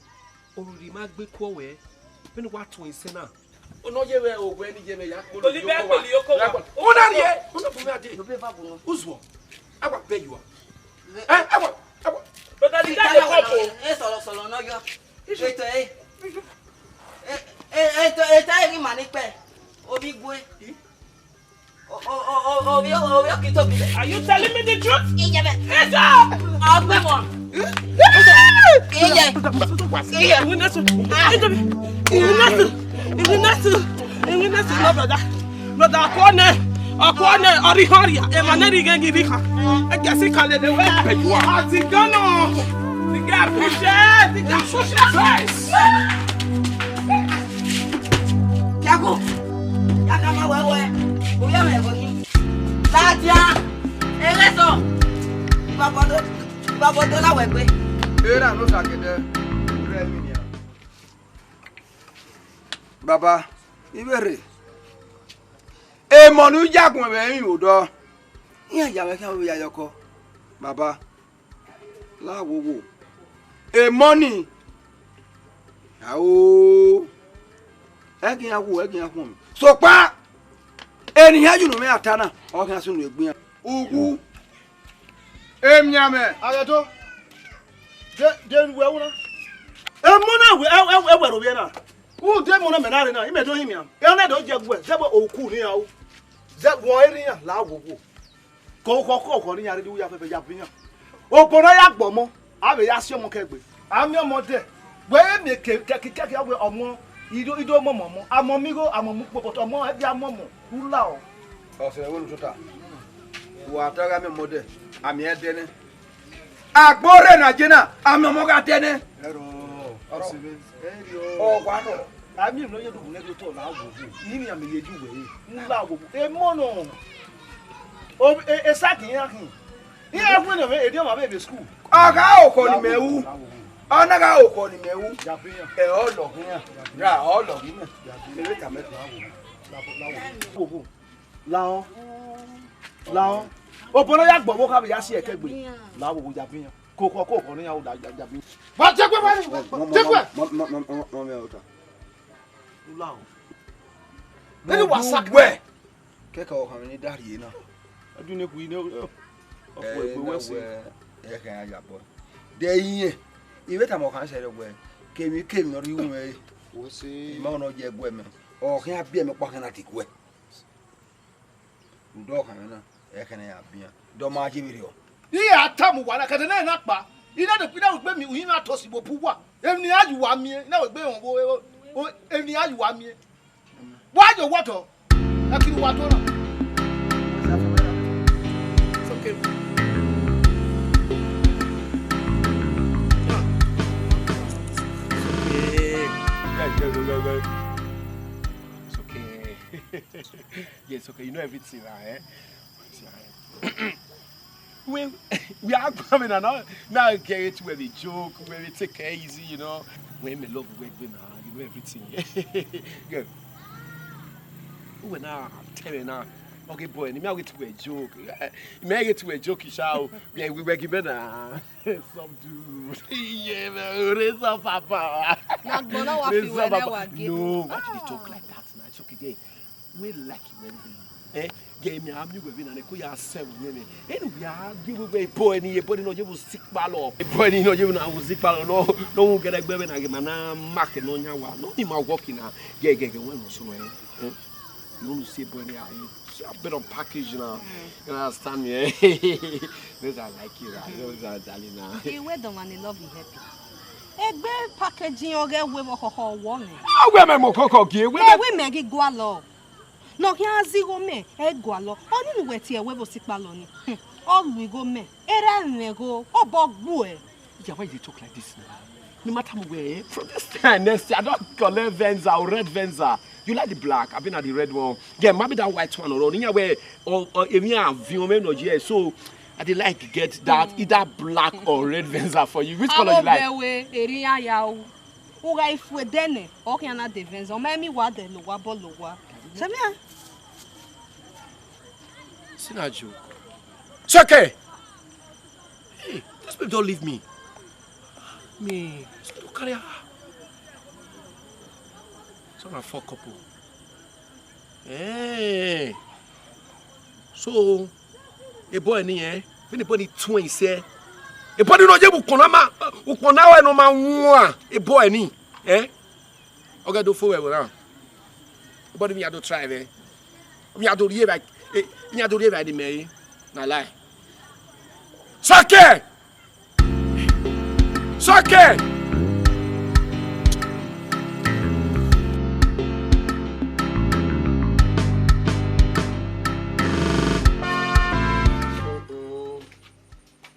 orhirhi ma gbe kuọ wẹ. Vbene wa tuẹn isẹn na. Ono ye vbe owẹ ni ye vbe ya kpolo. Kpolo ibe, kpolo iyoko wa. Una rrie, una bu mẹ ade. Uzuọ. Awa bẹ you are. Eh, awa, awa. Brother, the guy dey come o. E sọlọ sọlọ nọ yọ. Eto e. E- e- eto eto e ghi ma ni kpẹ. Obi gue. O- o- o- o- ovbi ovbi ọkito bi. Are you telling me the truth? Iye bẹ. Yes, sir. Ọgbẹ mọ. Iye. Iye. Iwinasu. Itobi. Iwinasu. Iwinasu. Iwinasu, no brother. Brother, ọkọ nẹ. Ọkọ nẹ, ọrihọria. Emwa ne rhie ighe ghi rhie kha. Egesi ka lele wẹ. Àti Ghana. The guy push it. The guy push it. Tiago, ya ka ma wẹ wẹ, ovbi ọmwẹ ẹvbo yi. Ladian, Erezọ, ibọbọ do, ibọbọ do la wẹ gbe. Erha ne Osagẹdẹ, rẹ emwi nian. Baba, ivberre, emọ ne u ya guan vbe ẹrinmwi vbe odọ, iran ya mwẹ khian vbe ya yọkọ. Baba, la wowo. Emọ ni, ao, ẹgẹ iran wu, ẹgẹ iran khuọnmwi. Sokpan, eni iran ye unu mwẹ a ta na, ọ khian sunu egbe iran. Uwu, emianmwẹ. Agheto, de de wẹ wu na. Emọ na wẹ, ẹ wẹ ro vbiẹ na. U de emọ na mẹ na rre na, imẹ do hin mian. Ẹ na do jẹ guẹ, zẹ vbe oku ne iran ru. Zẹ vbe erha iran la wowo. Ke okhọ ke okhọ ne iran rre, u ya fẹfẹ ya bu iran. Obọ ne a ya gbe ọmọ, a vbe ya si ọmọ kẹgbe. A miẹn ọmọ dẹ, wẹ miẹn ke kẹki kẹki, a wẹ ọmọ, I do, I do mọmọ ọmọ, a mọmọ igho, a mọmọ ukpo, but ọmọ ẹdia mọmọ, u la ọ. Ọsẹ vbe unu tota, wa ta gha miẹn ọmọ dẹ, a miẹn ẹdẹ nẹ. Agbọn rre ne a je na, a miẹn ọmọ gha dẹ nẹ. Ẹrọ, ọsẹ vbe, ẹrọ. Ọ wa nọ. A miẹn emwi ne ọ ye do wu nẹ do tọ na wo wu. Iyẹn ne a miẹn ye ju wẹ re. U la wo wu. Emọ nọ. O, e, e sa kin iran khin. Iran wẹ ne erriọ ọmwa vbe vbe school. Ọ gha okhọ ne imẹ ru. Ọ na gha okhọ ne imẹ ru. Ẹ ọ lọghe iran. Ra ọ lọghe imẹ. Mẹ vbe tama ẹn. Lahọ. Lahọ. Obọ ne ọ ya gbe ọvbokhan vbe ya si ẹkẹgbe. La wo wo ya bọ iran. Ke okhọ ke okhọ ne iran ru da ya bọ iran. Wa je gbe wa ni. Je gbe. Mọ mẹ ota. Lahọ. Vbene wa sa wẹ. Kẹkẹ ọkhan mwẹ ne I da rhie na. Ọ dun ne khui ne ọ fue egbe wẹ si. Ẹ khẹ iran yabọ. De iyẹn, I vbe tama ọkhan sẹrẹ wẹ, kemwi kemwi ne ọ rhie iwinna ẹre, ima ọnọ ye ẹguẹ mẹ, ọ khian biẹ mẹ ọkpa khian na te iguẹ. Rhunmwuda ọkhan mwẹ na, ẹ khẹ ne a ya bian, de ọ ma ye vberriọ. Iran tama uwa na, kẹdẹ ne na kpa, I na de, I na wegbe miẹn uyinmwẹ Atosi vbe obọ uwa, emwi ne iran ye uwa miẹn, I na wegbe rẹn ọvbo, emwi ne iran ye uwa miẹn. Wa ye owa otọ, ẹ kiri uwa otọ na. It's okay. It's okay. It's okay. Yes, okay. You know everything, right? Eh? We we are coming and now now get it where we joke, where we take it easy, you know. When me love we we now, you know everything. Girl. Who we now tell me now? Okay, boy, ni mi a wẹ te wẹ joke. Eh, mi a wẹ te wẹ joke, sha o. Yeah, we were given a subdue. Yeah, man, raise up, papa. Na gbọn na wa fi wẹ ne wa gie. No, why you dey talk like that now? It's okay, girl. We like you, everything. Eh, girl, mi a mi wẹ vbe na ne ko ya sẹ wẹ ne. Anyway, a gi we wẹ boy ni, boy ni no ye bu sikpalọ. Boy ni no ye bu na bu sikpalọ. No, no, we get a gbe na, ma na mark no nya wa. No, ni ma work na. Girl, girl, girl, when no so, eh. Eh? You want to see boy there, eh? See a bit of package now. Mm. You understand me, eh? This I like you, right? You know, this I darling now. Iwe do man love you happy. Egbe packaging ọghe wẹ vbe ọkhọkhọ wọ mẹ. A wẹ mẹ mọ kọkọ gie, wẹ mẹ. Wẹ mẹ ghi gualọ. Nọ khian zigho mẹ, ẹ gualọ. Ọni nu wẹ tie wẹ vbe osikpalọ ni. Hmm. Ọ lu igho mẹ, erha ẹmwẹ gho, ọ bọ gbuẹ. Yeah, why you dey talk like this now? No matter mo where, eh? From this time next year, I don collect Venza or red Venza. You like the black? I been at the red one. Yeah, maybe that white one or, or, or, or, or, so I dey like get that either black or red Venza for you. Which color you like? Abo bẹwe, eri ya ya o. U gha ifu edẹ nẹ, ọ khian na de Venza. Ọ ma emi wa dẹ lo wa bọ lo wa. Sẹmia. See na joke. Soke! Hey, this babe don leave me. Me, so don't carry her. So na fuck up o. Hey. So, a boy ni, eh? Vbene boy ni tuẹn isẹ. A boy ni no ye bu ukpọn na ma, ukpọn na wẹ ne ọ ma wan. A boy ni, eh? Ọ ghe do fo vbe ẹvbo na. But mi ya do try vbe. Mi ya do rhie vbe, eh, mi ya do rhie vbe ni mẹ re. Na lie. Soke! Soke!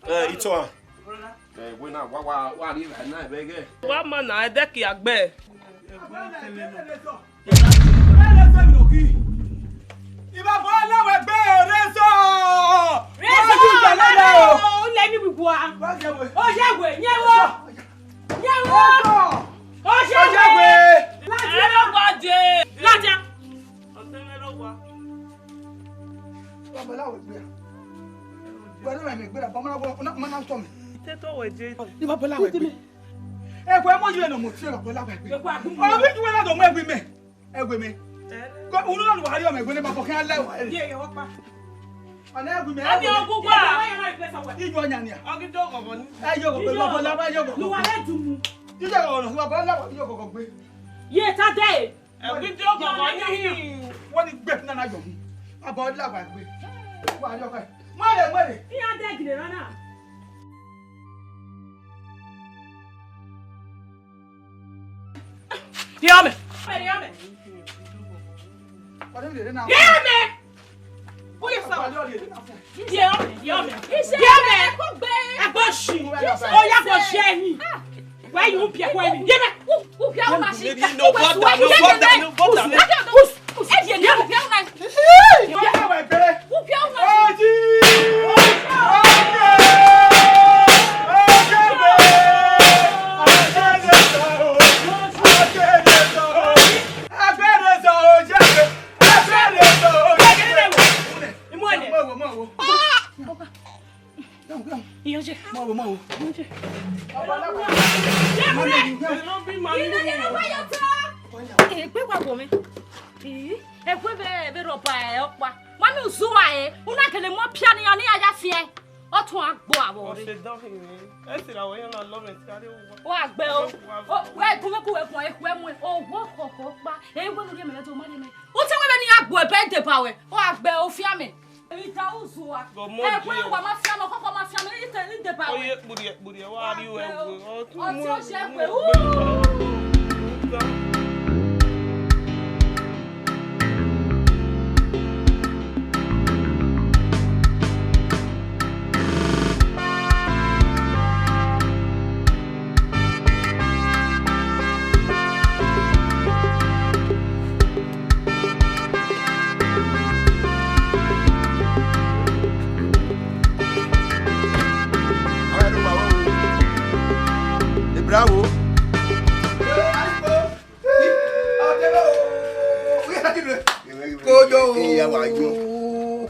Eh, Itohan. Eh, wẹ na, wa, wa, wa rhie vbe na, vbe ghe. Wa ma na, ẹdẹ kia gbe. Ibaba ọla wẹ gbe Rezọ. Rezọ! Wa ju jẹ lọlẹ o. Ulẹ ni wigua. Wa jẹ wẹ. Oya wẹ, yẹ wo. Yẹ wo. Oya wẹ. Oya wẹ. Ladian. Ladian. Ọtẹn mwẹ rọ wa. Babalawẹ gbe a. Wẹ ne mẹ gbe ra, babalawẹ na, na, na tọ mẹ. Ite tọ wẹ je. Ni babalawẹ gbe. Ẹkọ ẹ mọ yẹ ne mo tie babalawẹ gbe. Ẹkọ agun. Ọ bi ju wẹ na do mu ẹgbe mẹ. Ẹgbe mẹ. Ko unu na wa ri ọmọ ẹgbe ne ma bọ kẹ la wa. Ye ye wa pa. Ana ẹgbe mẹ. Abi ogun wa. Inu ọnya ni a. Ọgi do gọgọ ni. Ẹ yo gọgọ, babalawẹ yo gọgọ. Lu wa le dumu. Ije gọgọ, babalawẹ yo gọgọ gbe. Ye ta de. Ẹ̀gbin tí ó kàn wọ́n ní hìn. Wọ́n ní gbé fún nana yọ̀ hùn. Abọ́ ọdún làgbà gbé. Wà á yọkọ̀ ẹ̀. Mọ̀rẹ̀, mọ̀rẹ̀. Ìyá dẹ́ gìrì rárá. Ìyá mẹ. Ìyá mẹ. Ọdún lè rí náà. Ìyá mẹ. Ó yẹ sọ. Ọdún lè rí náà fún. Ìyá mẹ. Ìyá mẹ. Ìyá mẹ. Kó gbé. Ẹgbẹ́ òṣì. Ó yà kó ṣe é yìí. Why you be here? Give me. Who, who be here? Baby, no bother, no bother, no bother. Hey! Who be here? Ìyànjẹ. Má wo, má wo. Ìyànjẹ. Ẹgbẹ́ wa wọ̀ mí. Ẹgbẹ́ bẹ́ẹ̀ bẹ́ẹ̀ rọ̀bà ẹ̀ ọ̀pá. Mami uzuwa ẹ̀, una kele mọ piani ya ni ya ya fiẹ. Ọ tún a gbọ àwọ̀ rẹ. Ọ̀sẹ̀ dán fi mi. Ẹ sì ra wọ́n yẹn náà lọ́mọ ẹ̀ tí a lè wọ. Ó àgbẹ̀ o. Ó, wẹ́ gun mẹ́kù wẹ́ gun ẹ̀ kú ẹ̀ mú ẹ̀. Owó kọ̀ọ̀kan pa. Ẹ wọ́n lórí ẹ̀mẹ̀rẹ̀ tó má lé mẹ́. Ó tẹ́wọ́ bẹ́ẹ̀ ni a gbọ́ ẹ̀ bẹ́ẹ̀ dẹ̀ bá wẹ̀. Ó àgbẹ̀ o fi àmì. Èmi da uzu wa. Ẹ̀gbọ́n wa ma fi àmì, kọ́kọ́ ma fi àmì, ní tẹ̀ ní dẹ̀ bá wẹ̀. Oye, kpuriẹ, kpuriẹ, wa rí wẹ̀ wẹ̀. Ọtí ó ṣe é pé, wúù. Bravo. Kojo. Iya wa yo.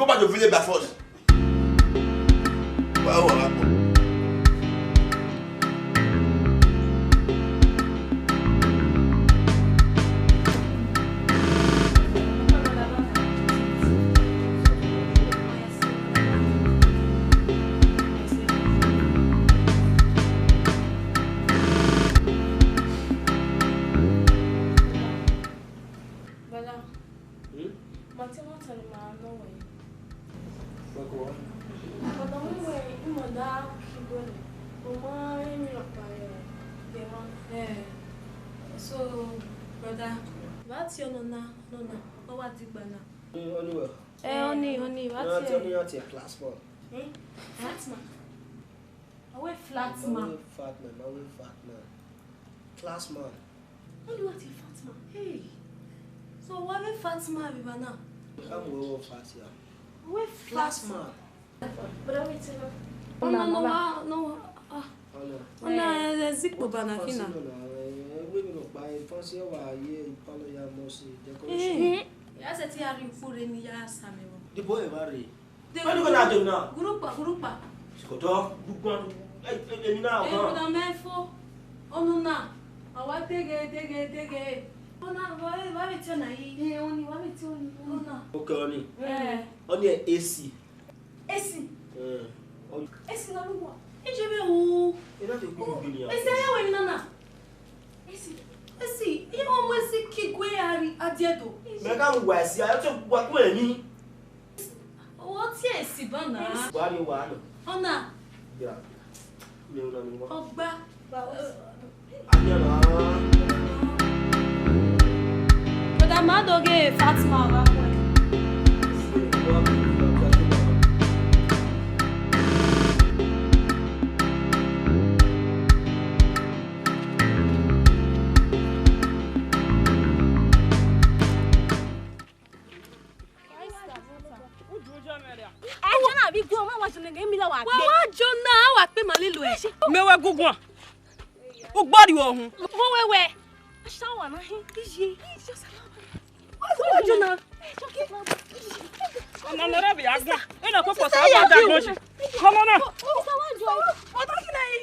Go back to village by force. Why, why, why? Brother, hmm? Ma te ma tẹn ma nọ wẹ. Brother, wẹ wẹ, ima da ki gbe ne. Ọ ma emwi rhọkpa rẹ, de ma. Eh, so, brother, vbe a tie ọnọna, ọnọna, ọ wa digba na. Hmm, ọni wẹ. Eh, ọni, ọni, vbe a tie ọnọna, a tie class four. Eh? Fatima. A wẹ Fatima. A wẹ Fatima, a wẹ Fatima. Class man. Ọni wa tie Fatima. Hey. So, wa wẹ Fatima vbe evba na? A mu wẹ Fatima. A wẹ Fatima. Class man. Brother, wait, no. Ọna, no, wa, no, ah. Ọna. Ọna, eh, eh, zikpo ba na kina. Ọna, eh, eh, wẹ mi rhọkpa. Fancy wa ye ipalọ ya mọ se decoration. Mhm. Ya sẹ te a rhie ukpo rre ne I ya sa amẹ vbọ. The boy eva rre. Where you gonna do now? Gurukpa, gurukpa. Sikoto, du kwan, eh, eh, eh, emi na. Eh, ọkpa. Brother, mẹ fo. Ọnọna, a wa deghe, deghe, deghe. Ọna, wa vbe, wa vbe tie ọna yi. Eh, ọni, wa vbe tie ọni. Ọna. Okay, ọni. Eh. Ọni ẹ A C. A C. Eh, ọ- A C na lu wa. E je vbe wu. E na te ku gbe ni ya. A C ya wẹ ni nana. A C, A C, iye wa mu A C ki gue a rri adiẹ do. Mẹ ka mu wa A C, a te wa ku ẹmwẹ. Ọ tie A C ba na. Wa rrie wa nọ. Ọna. Ya. Mi ò nọ ni wa. Ọgba. Brother, ma do ghe Fatima wa kue. Ẹ jọ na vbe igue, ọ ma wa jọ na, emi la wa gbe. Wa wa jọ na, a wa kpe ma lilo ẹ. Mẹ wẹ guguan. Ugbọrriọ ọhun. Mo wẹ wẹ. Asawa na hin. Iye. Wa wa jọ na. Ọmọ mẹ rẹ vbe ya gbọn. Ena koko sa wa da gbọn si. Ọmọ na. Sa wa jọ. Ọdọ kina yi.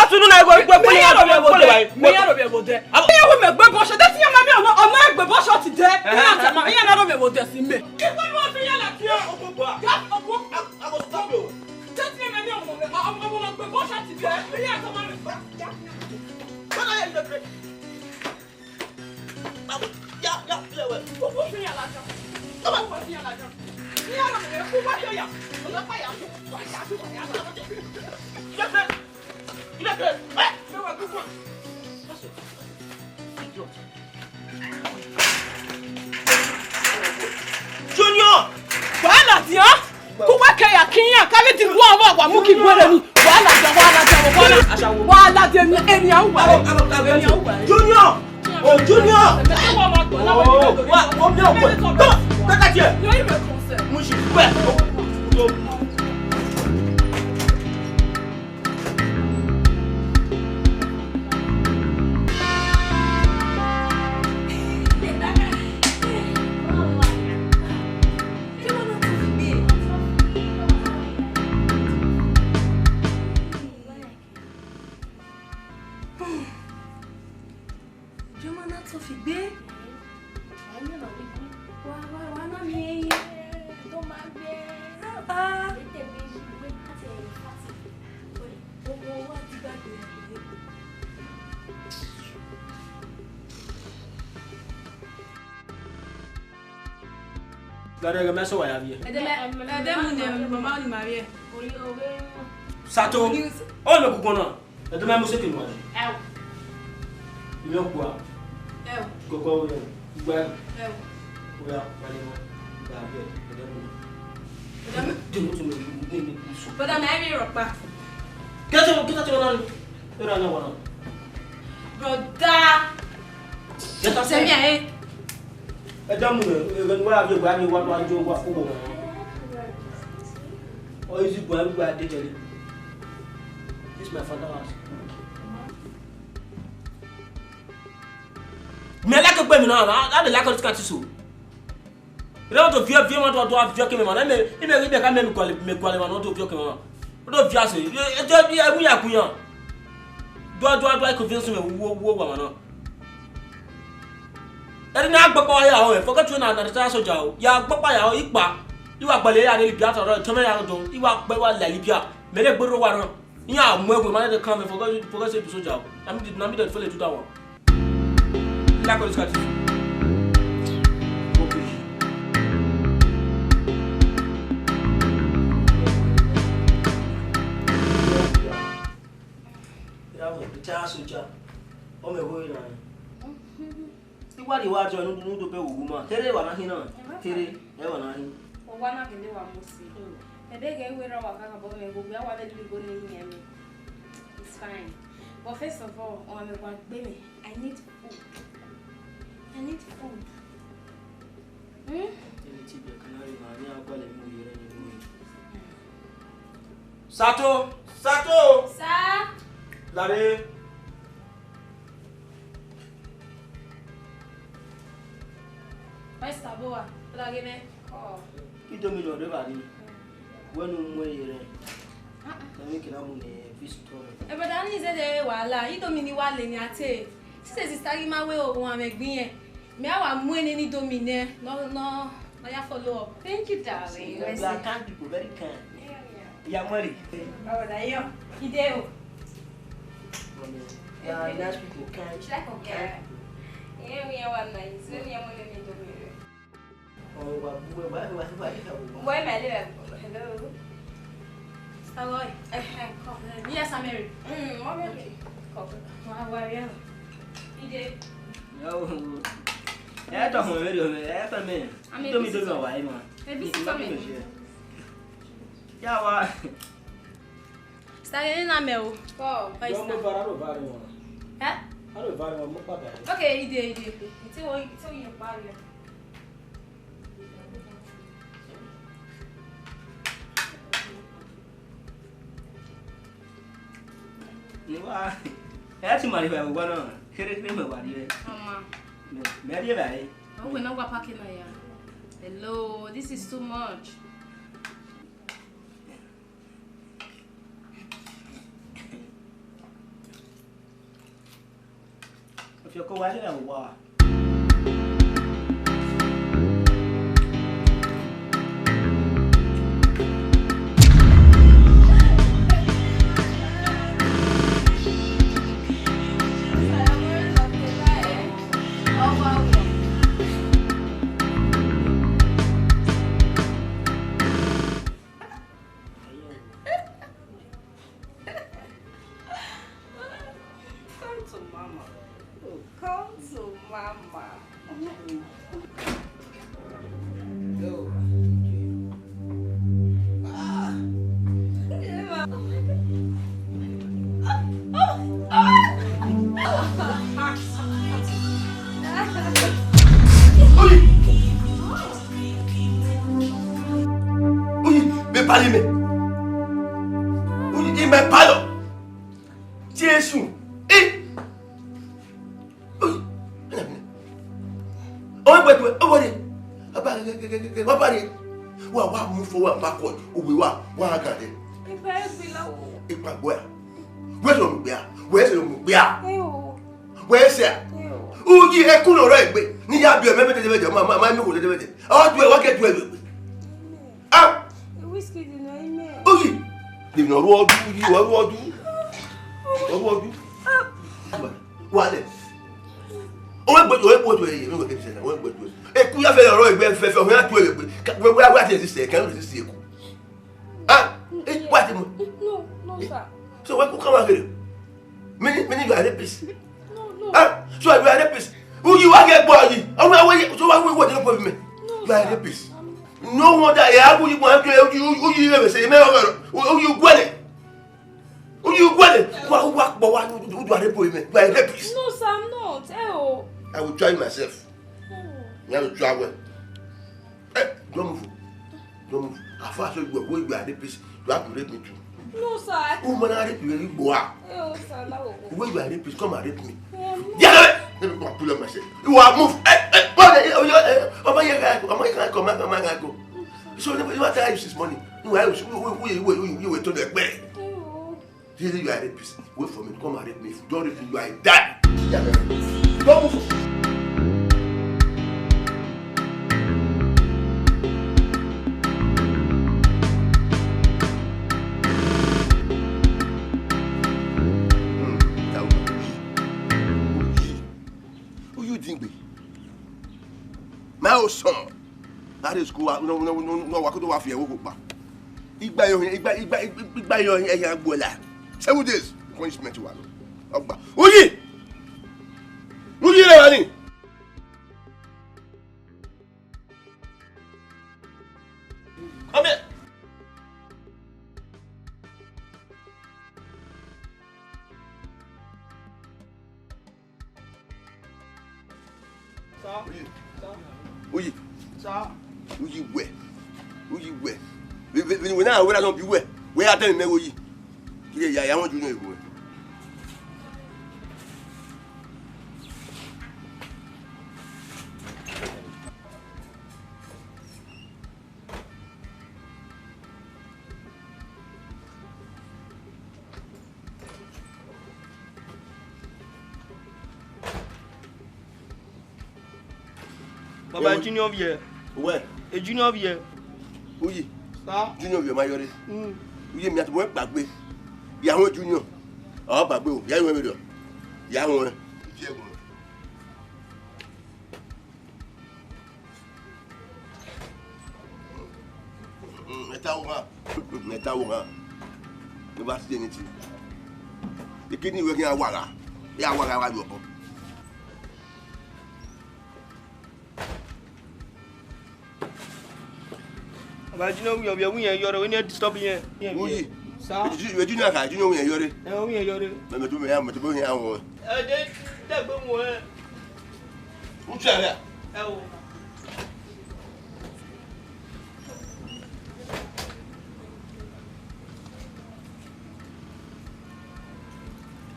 Asunu na igwe igwe kpele ya rọbiẹ vbo dẹ. Mẹ ya rọbiẹ vbo dẹ. Abo ya wẹ mẹ gbe bọshọ, de ti ya ma mi ọmọ, ọmọ gbe bọshọ ti dẹ. Iran ta ma, iran na rọbiẹ vbo dẹ si mẹ. Igwe ni wọn fi ya la tiẹ. Ogbogbo a. Ya ogbogbo. I will stop you. De ti ya ma mi ọmọ, ọmọ gbe bọshọ ti dẹ. Iran ta ma mi. Father, help me pray. Junior! Wàhálà tiẹ̀! Kú wá kẹyà kíyàn, ká lè ti wá ọmọ àgbà mú kí gbọ́dọ̀ ni. Wàhálà jẹ, wàhálà jẹ, wàhálà. Wàhálà jẹ ni, ènìyàn wà. Junior! Oh, Junior! Wa, wa, mi ò pè. Come on, kaka tiẹ̀. Mo ṣì pẹ́. Jọmọ na tọ fi gbe. Wa, wa, wa na miẹn ẹre. Tó máa gbé. Ah, ah. Ètè mi ṣì gbé láti ẹ̀yìn fásitì. Owó wa dìgbà gbé. Gare ẹghẹ mẹ sẹ wa ya vbiẹ. Ẹdẹ mẹ, ẹdẹ mu ne mama ni ma vbiẹ. Sato, ọ nọ guguan na. Ẹdẹ mẹ mu seke nuan. Ẹo. Ime ọkua. Ẹo. Kọkọ wẹ. Gba. Ẹo. Oya, wale ma. Gba vbiẹ. Ẹdẹ mu. Ẹdẹ mẹ. Dinu tu mi, mi, mi, mi, su. Brother, mẹ ri rọkpa. Kẹtẹ, kẹtẹ, kẹtẹ, kẹtẹ. Era na wa na. Brother. Kẹtẹ. Sẹ mi a, eh. Ẹ da mu mwẹ, ẹ, ẹ, wa vbe wa ni wa do ajo wa fo wo. Ọ easy boy, we are dey there. This my father house. Me like egbe mi na, I, I dey like all this kind of thing so. Ẹ na do viọ, viọ ma do, do viọ ke mẹ ma, na mẹ, ime, ime ka mẹ mi gualọ, mẹ gualọ ma na do viọ ke mẹ ma. Do viọ se, e, e, e, e, mu ya kun ya. Do, do, do, I convince me, wo, wo, wa ma na. Ẹre ne a gbọkpa ya họn, forget you na, na retired soldier o. Ya gbọkpa ya họn, ikpa. I wa gbalẹ ya rre Libya, tọrọ, tọmẹ ya rre dọn. I wa gbe wa la Libya. Mẹ ne gbe rro wa rran. Iran mu ẹwe, ma ne de kan mẹ, forget, forget say you be soldier o. Na me dey, na me dey fail to do that one. Like all this kind of thing. Okay. Cha soja, ọ mẹ vbe na. I wa rhie wa jọ ne u do bẹ vbe uwu ma. Kherhe wa na hin na. Kherhe, ẹ wa na hin. Owa na gele wa mu si. Ẹdẹ ghẹ wẹ ra wa ka kabọ mẹ, ghogbe a wa vbe lu igho ne I miẹn mẹ. It's fine. But first of all, ọ mẹ wa gbe mẹ. I need food. I need food. Hmm? Ẹni tí ibẹ̀ kan náà rìn máa ní agbálẹ̀ mú iye rẹ̀ nínú rẹ̀. Sato! Sato! Sir? Lare! Where's Taboa? Lagene. Oh. Indomie lọ rẹ vba ni. Wẹ ne u mu ẹre rẹ. Tẹmẹ kira mu ne visitor. Ẹ brother, ni zẹdẹ wàhálà, Indomie ni wa le ni a te. Sise sista ghi ma wẹ owan mwẹ gbin yẹn. Mẹ a wa mu ẹre ne Indomie nẹ, nọ nọ nọ ya follow up. Thank you, darling. You are kind people, very kind. Yeah, yeah. Yeah, money. Oh, that you. Ide o. Yeah, nice people, kind. She like okay. Kind people. Yeah, we are one nice. We are one in the mirror. Oh, wa, wa, wa, wa, wa, wa, wa. Where my little hello? Sir Roy. Eh, eh, come. Eh, yes, I'm Mary. Mm, mommy. Okay. Come. Wa, wa, yeah. Ide. Yo. Ẹ tọ họn mẹ rí o, ẹ fẹ mẹ. I'm a visitor. Indomie lọ wa yìí ma. A visitor, man. Ya wa. Sir, ẹ na mẹ o. Oh. Yo, mo bara ro bari wọn. Eh? Aro bari wọn mo pa bari. Okay, ide, ide. Ite wo, ite wo yẹn pa yẹn. Ni wa, ẹ ti ma ri vbe owa na, kherhe kherhe mẹ wa rrie. Ọma. Mẹ, mẹ rrie vbe ẹre. Ọ wẹ ne ọ wa park na ya. Hello, this is too much. If you go, why did I wa? Come to mama. Come to mama. Uyi, mẹ palọ mẹ. Uyi, mẹ palọ. Jesu. Eh. Uyi. Ọ gbẹdẹ, ọ wọlé. Baba, baba rẹ. Wa, wa mu fo, wa ba kọ. Uwe wa, wa ga de. Ipa egbe la wo. Ipa gbe a. Wẹ sẹ mu gbe a. Wẹ sẹ mu gbe a. Wẹ sẹ a. Uyi, ẹkun nọ rẹ egbe. Ni ya bi ọmọ mẹ dede mẹ dede, ma, ma, ma, mi wo dede mẹ dede. Ọ du ẹ, wa ke du ẹ egbe. Ah! Wizkid nọ imẹ. Oyi. Ni nọ ru ọdu, yi, ọ ru ọdu. Ọ ru ọdu. Wa lẹ. O we gbe, o we gbe otu ẹ ye, o we gbe otu ẹ. O we gbe otu ẹ. Eku ya fẹ ọrọ egbe fẹfẹ, o ya tu egbe. Wẹ, wẹ, wẹ, ati esi sẹ, kẹ esi eku. Ah, eh, what? No, no, sir. So why come out here? Meaning, meaning you are a rapist. No, no. Ah, so you are a rapist. Who you are get boy? Oh, wait, wait, so why, wait, what do you put me? No, sir. You are a rapist. No wonder. Yeah, who you want to, who you, who you ever say, man, who you gwele? Who you gwele? Who, who, who, who, who you are a rapist? You are a rapist. No, sir, I'm not. Eh, oh. I will try myself. Oh. I will try well. Eh, don't move. Don't move. As far as you go, when you are a rapist, you have to rape me too. No, sir. I Who man rape you? You go out. Eh, oh, sir, no. When you are a rapist, come and rape me. Eh, no. Yeah, let me, let me go and pull up myself. You are move. Eh, eh, come here, eh, oh, yeah, eh, oh, my, yeah, come, oh, my, yeah, come, oh, my, yeah, go. So, you never, you never tell you this morning. No, I was, we, we, we, we, we, we were told that. Eh, oh. Really, you are a rapist. Wait for me. Come and rape me. If you don't rape me, you are a die. Yeah, man. Don't move. Hmm, that woman. Who you think be? My own son. That is cool. No, no, no, no, wa ko do wa fi ẹwo ko pa. Igba yo, igba, igba, igba yo, ẹyan gbola. Seven days punishment wa lo. Ọgba. Uyi! Uyi rẹ evba ni. Come here. Sir. Uyi. Sir. Uyi. Sir. Uyi wẹ. Uyi wẹ. Vbe, vbe, vbe, wẹ na wẹ na nọ bi wẹ. Wẹ ya tẹn mẹ ghe Uyi. Kile ya, ya wọn ju nọ ego. Baba, Ewu. Junior viẹ. Uwẹ. E Junior viẹ. Uyi. Sir. Junior viẹ ma yọre. Mm. Uyi, mẹ a tobọ kpagbe. Ya họn Junior. Ọ bagbe o. Ya họn vberriọ. Ya họn. Mm, mẹ ta ru ghan. Mẹ ta ru ghan. Ne uwa si anything. Ekidney wẹ khian wa gha. Ya wa gha wa yọ obọ. Baba, Junior wẹ, ọ vbe wẹ irẹn yọre, wẹ ne disturb irẹn. Uyi. Sir. Ju-, ju-, Junior kha, Junior wẹ irẹn yọre. Ẹ, ọ wẹ irẹn yọre. Mẹ, mẹ tobọ, mẹ, mẹ tobọ irẹn ru. Ẹ, de, de gbe mu ẹ. Uche area. Ẹ o.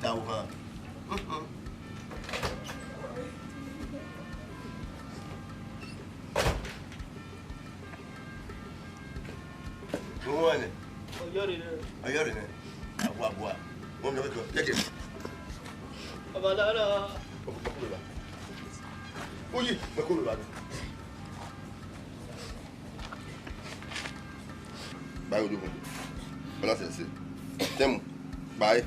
Ta ru ghan. Owẹ nẹ? Ọ yọre nẹ. Ọ yọre nẹ. Abua, abua. Wọn mẹ kọ, jẹ kẹ. Baba, la, la. Uyi, mẹ ko la. Ba yo do. Bala sẹ sẹ. Tẹmu. Kpae.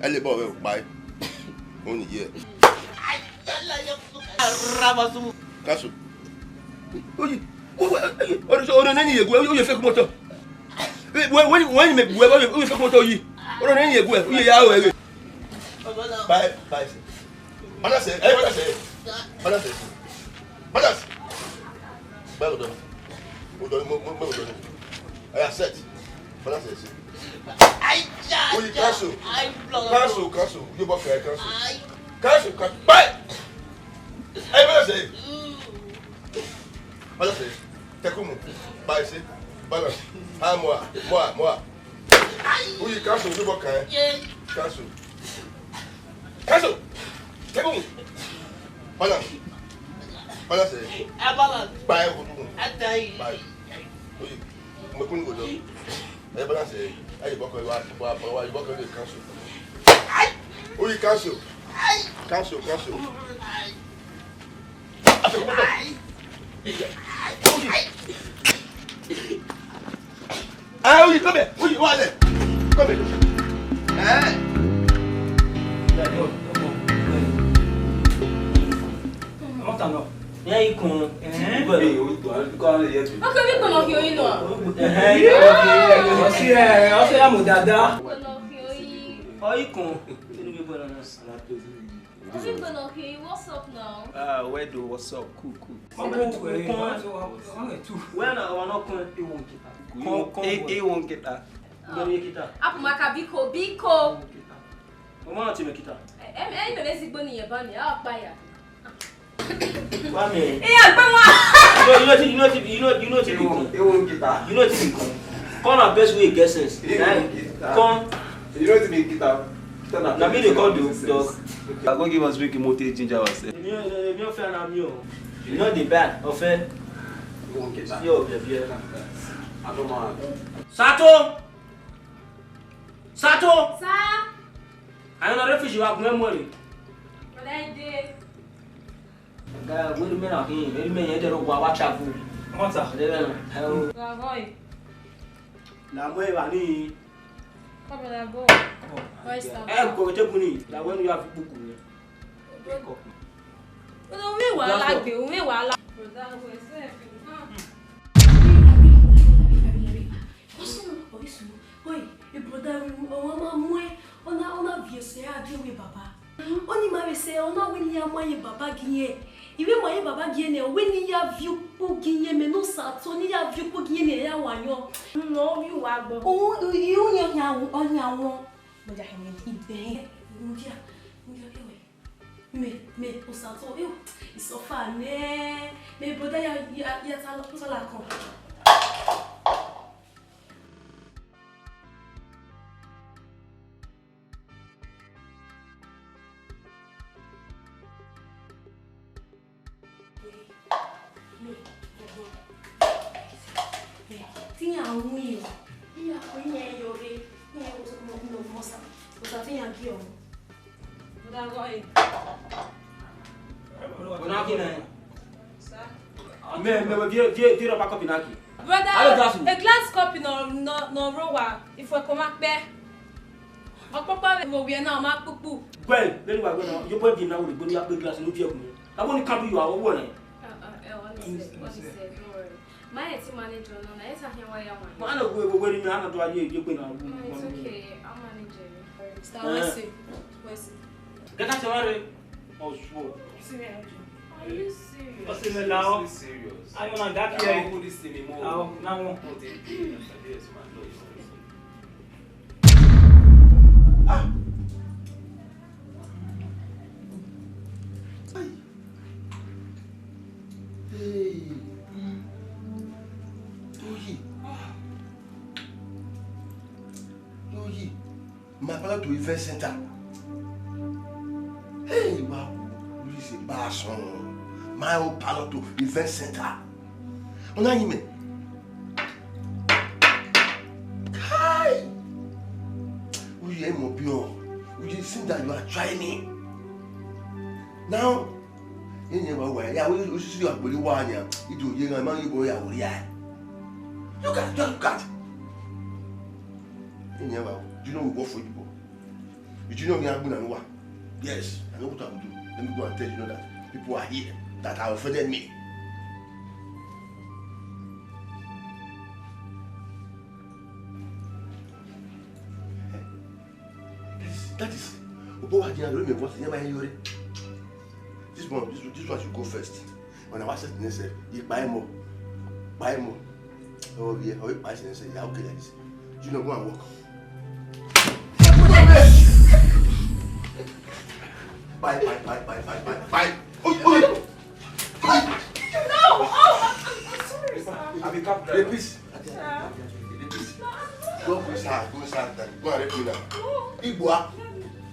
Ẹ le bọ vbe kpae. Oni ye. Kasu. Uyi. Oro nene ye gue, uyi fake motor. Wẹ, wẹ, wẹ, wẹ mẹ gue, uyi fake motor yi. Oro nene ye gue, uyi ya o ẹghe. Bye, bye. Balance, eh, balance, eh. Balance, eh. Balance. Bye, well done. Well done, mo, mo, well done. I accept. Balance, eh. Ai, ja, Uyi, ja. Cancel. Ai, blood. Cancel, cancel. You back, eh, cancel. Ai. Cancel, cancel. Bye. Hey, balance, eh. Mm. Balance, eh. Take him. Bye, see. Balance. Ah, more, more, more. Uyi, cancel, you back, eh. Yeah. Cancel. Cancel. Table. Balance. Balance, eh. I balance. Bye, go do. I die. Bye. Uyi, mo kun go do. Eh, balance, eh. Aye, boko wa, wa, wa, wa, boko dey cancel. Uyi, cancel. Cancel, cancel. Ah, Uyi, come here. Uyi, what there? Come here. Eh? What am I? Yeah, you come. Eh? Okay, we gonna hear you now. Eh, I say, I'm dada. Gonna hear you. Oh, you come. What's up now? Ah, where do? What's up? Cool, cool. Where na, where na come? Come, come, e won't get that. Apụ m aka, biko, biko. Ọmọ na time kita. Em, em, bebe zigbo ni yeba ni, a pa ya. Wa me. Eh, agba wa. You know, you know, you know, you know, you know, you know, you know, you know, come na best way get sense. Eh? Come. You know what I mean, kita. Kita na. Na me dey call the dog. I go give us drink, mo take ginger ourselves. Èmi ò, èmi ò fẹ́ ara mi o. You know the bad, ọ̀fẹ́. Yo, baby. I don't mind. Sato! Sato! Sir? Anyị nọ refugee wa gun ẹmuẹn rre. Brother, I dey. Ga, where the men are here? Where the men are there? Wa, wa travel. What's up? They don't know. Brother boy. Na mo eva ni. Come, brother, go. Where is that? Eh, go take money. That when you have book me. Brother, we wàhálà gbé, we wàhálà. Brother, we say. What's up? Oi, brother, ọmọ ma mu ẹ, ọ na, ọ na viọ sẹ a die wẹ baba. Yen, I vbe ma ye baba gie nẹ, wẹ ne I ya viọ ukpogiẹn mẹ ne Osato, ne I ya viọ ukpogiẹn mẹ ya wa yọ. Nọ, ovbi uwa agbọn. O, i, i, ọyan, ọyan, ọyan wọn. Brother, hẹn mẹ, I bẹ hẹn. Mudia, mudia, hẹn mẹ. Mẹ, mẹ, Osato, ew, I suffer nẹ. Mẹ brother ya, ya, ya ta lọ, ta lọ akọn. Te iran ru iran, iran kue iran yọ rre, iran mọ, mọ, mọ Osa, Osa te iran gie ọmọ. Ọna ghi na. Mẹ, mẹ, mẹ, viẹ, viẹ, viẹ rọba cup na ghi. Brother, a glass, a glass cup nọ, nọ, nọ rre owa, ifuẹko ma kpẹ. Ọkpọkpa vbe vbe owiẹ na, ọ ma kpukpu. Gbẹe, vbene wa gbe na, yo boy bi na wo gbe ni ya kpe glass ne u viẹ gun. Na wo ni kan du yo, a wo wo na. Uh, uh, uh, honestly, honestly, don't worry. Ma ẹ ti manage ọna na, ẹ ta khian wa ya wan. Ma na wo wo ni, a na do a ye, ye gbe na. Mm, it's okay, I'll manage it. Mister Wesley, Wesley. Get out your way. Oh, sure. Are you serious? What's in the law? Serious. I'm on that here. Who this thing more? Oh, now. Oh, they serious, man. No, it's serious. Ah. Hey. Toyi. Toyi. My parlour to event center. Hey, wow. This is a bad song. My own parlour to event center. Ọna yin mẹ. Kai! Uye mo bi o. Uye seem that you are trying me. Now, eni wa wa ya, we, we see you are very wa nya. Ido ye na, man, you boy, ya wo ya. Look at, just look at. Eni wa, do you know we work for you, boy? You do know we are good and what? Yes, I know what I will do. Let me go and tell you know that people are here that have offended me. That is, that is, Obo wa jẹ alo mi wọ si yẹn ma yọ rẹ. This one, this, this one should go first. When I was sitting there, say, you buy more, buy more. Oh yeah, oh, buy more. Say, yeah, okay, like this. You know, go and work. Bye, bye, bye, bye, bye, bye, bye. Oh, oh, oh. No, oh, I'm, I'm, I'm sorry, sir. I be cab driver. Rapist. Sir. Rapist. No, I'm not. Go inside, go inside, go and rape me now. No. Igbo, ah.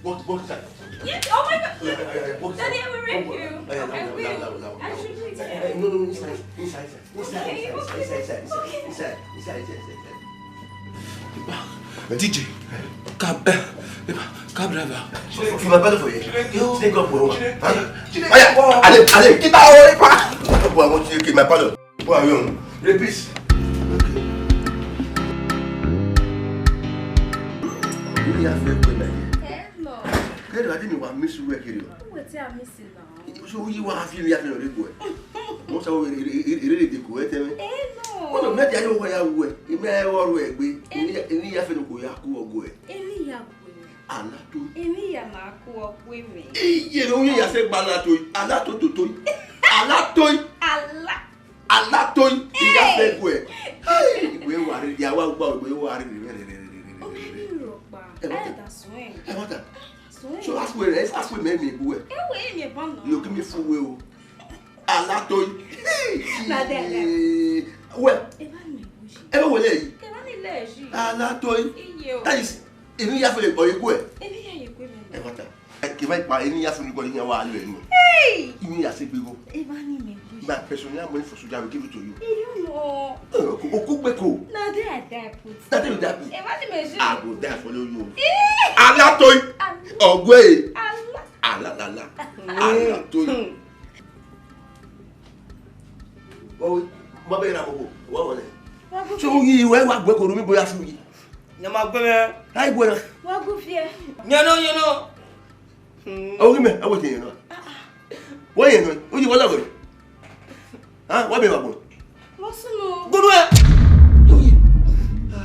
Go, go inside. Yes, oh my God. Yeah, yeah, yeah, go inside. Daddy, I will rape you. I will. I should do it. No, no, no, inside, inside, inside. Inside, inside, inside, inside, inside, inside, inside, inside, inside. D J, cab, eh, cab driver. For, for my brother for you. You take up one. Huh? Oya, ale, ale, kita ore pa. Boy, I want you to kill my brother. Boy, you. Rapist. Okay. You have to go like. Hello. Hello, I didn't want miss you here. Wetin I miss now? So you want to feel me, I feel the boy. Mo sọ ere ere de ko ẹ tẹ mẹ. Eh, no. Mo no me dia yo wa ya wu ẹ. Emi ẹ wọ ru ẹ gbe. Eni ya fe no ko ya ku ọgọ ẹ. Eni ya ku ẹ. Ala to. Eni ya na ku ọgọ ẹ. Iye no ye ya se gba ala to. Ala to to to. Ala to. Ala. Ala to. Iya fe ku ẹ. Hey, we wa re ya wa gba we wa re re re re re. Omi ni ro pa. Ẹ da sun ẹ. Ẹ wa ta. So ask we, ask we me me ku ẹ. Ẹ wẹ ẹ mi ẹ ba na. You give me full way o. Ala to yi. Na de de. Well, ẹ ba mi ku si. Ẹ wẹ le yi. Ẹ ba mi le si. Ala to yi. Iye o. That is, emi ya fe o ye ku ẹ. Emi ya ye ku ẹ. Ẹ wa ta. Ẹ ke ba ipa, emi ya fe ni ko ni wa lo ẹ ni. Hey! Emi ya se gbe go. Ẹ ba ni me ku si. My personal money for soldier, I will give it to you. You know. Oku gbe ko. Na de I die put. Na de you die put. Ẹ ba ni me si. I go die for you. Eh! Ala to yi. Ala. Ọgọ ẹ. Ala. Ala, la, la. Ala to yi. Owe, ma bẹ na bobo, wa wọlẹ. So, yi, wẹ wa gbe ko ru mi boya fu yi. Nya ma gbe mẹ. Ai gbe na. Wa gu fiẹ. Nya no, nya no. O gi mẹ, a wẹ te yen no. Wẹ yen no, o yi wala wẹ. Ha, wa bẹ wa gbe. Mo sunu. Gbọdọ ẹ. Oye.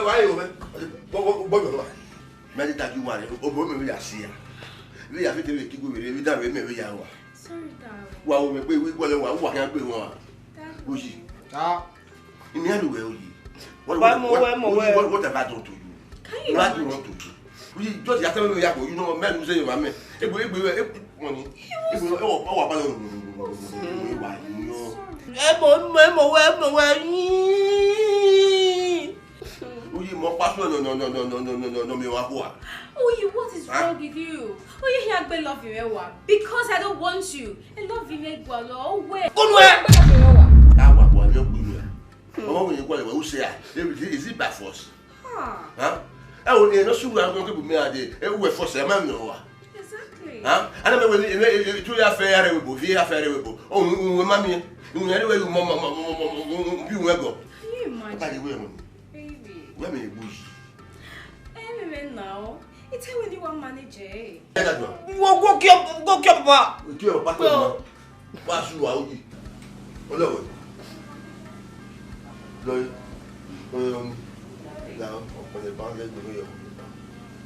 wa yo mẹ. Gbọ gbọ gbọ. Mẹ ni ta ju wa re, obo mẹ vbe ya si ya. Vbe ya fi te vbe ki gu vbe re, vbe da vbe mẹ vbe ya wa. Sorry, darling. Wa wo mẹ gbe wi gbọlẹ wa, wa khian gbe wọn. Darling. Oyi. Ta. Imi a lu wẹ oyi. What, Why what, mo what, wẹ mo oyi, wẹ? What, what have I done to you? Can you What do you imagine? Want to do? Oyi, just ya tell me ya go, you know, man, you say you are man. Egbe, egbe, egbe, money. Egbe, e wa, e wa ba yo. Sorry. Emo, emo, emo wẹ, emo wẹ. Oyi, mo pa so no, no, no, no, no, no, no, no, me wa hua. Oyi, what is Huh? wrong with you? Oyi, here gbe love you, ewa. Because I don't want you. I love you, me gua lo, owe. Kunu ẹ. Gbe love you, ewa. Ka wa bo mi ogbe mi. Ọmọ mi gua le wa, who say ah? Is it by force? Ah. Huh? Ẹ wo, e no su wa ko ke bu mi ade. E wo force, ẹ ma mi wa. Exactly. Huh? Ana me wẹ, e, e, e, tu ya fẹ ya rre webo, vi ya fẹ rre webo. O, o, o, ma mi. O, ya rre wẹ, mo, mo, mo, bi wẹ go. Can you imagine? Ba de wẹ mo. Baby. Wẹ mi bu yi. Eh, me, me now. It's how when you want manage it. Ẹ da do. Wo, go kill, go kill papa. Kill papa. Go. Wa su wa oyi. Ọlọwẹ. Lọ. Oyo. La, ọpẹlẹ ba le gbẹmẹ yọ.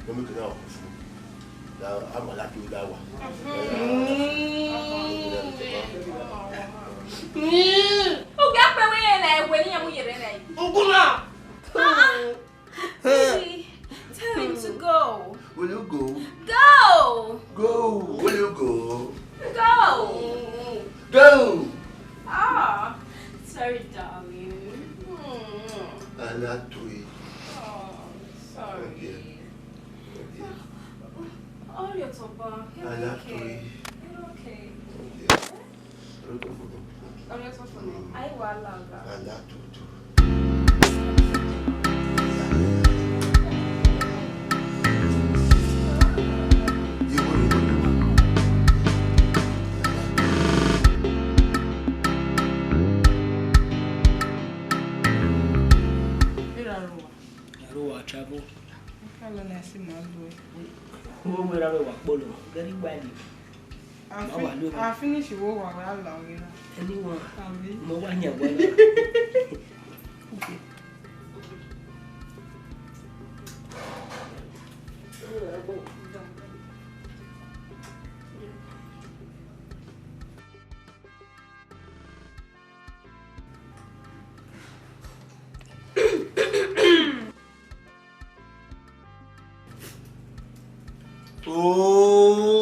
Lọ mi kina ọkọ fún. Amala to da wa. Ugia kpe wẹ rẹn na, ẹwe ne iran mu ye rẹn na. Uguna. Baby, tell him to go. Will you go? Go! Go! Will you go? Go! Go! Ah, sorry, darling. Hmm. Alatoi. Oh, sorry. Okay. Okay. All your turban. Alatoi. You're okay. Okay. Ọrịa ọfọ nẹ, a i wa la ọga. Ala tutu. Aro wa travel. Kalo na si ma lu. Wo wẹ ra vbe wa kpolo, very wide. Ma wa lu. A finish wo wa wa la ọghe na. Anyone? Abi. Mo wa yan wa la.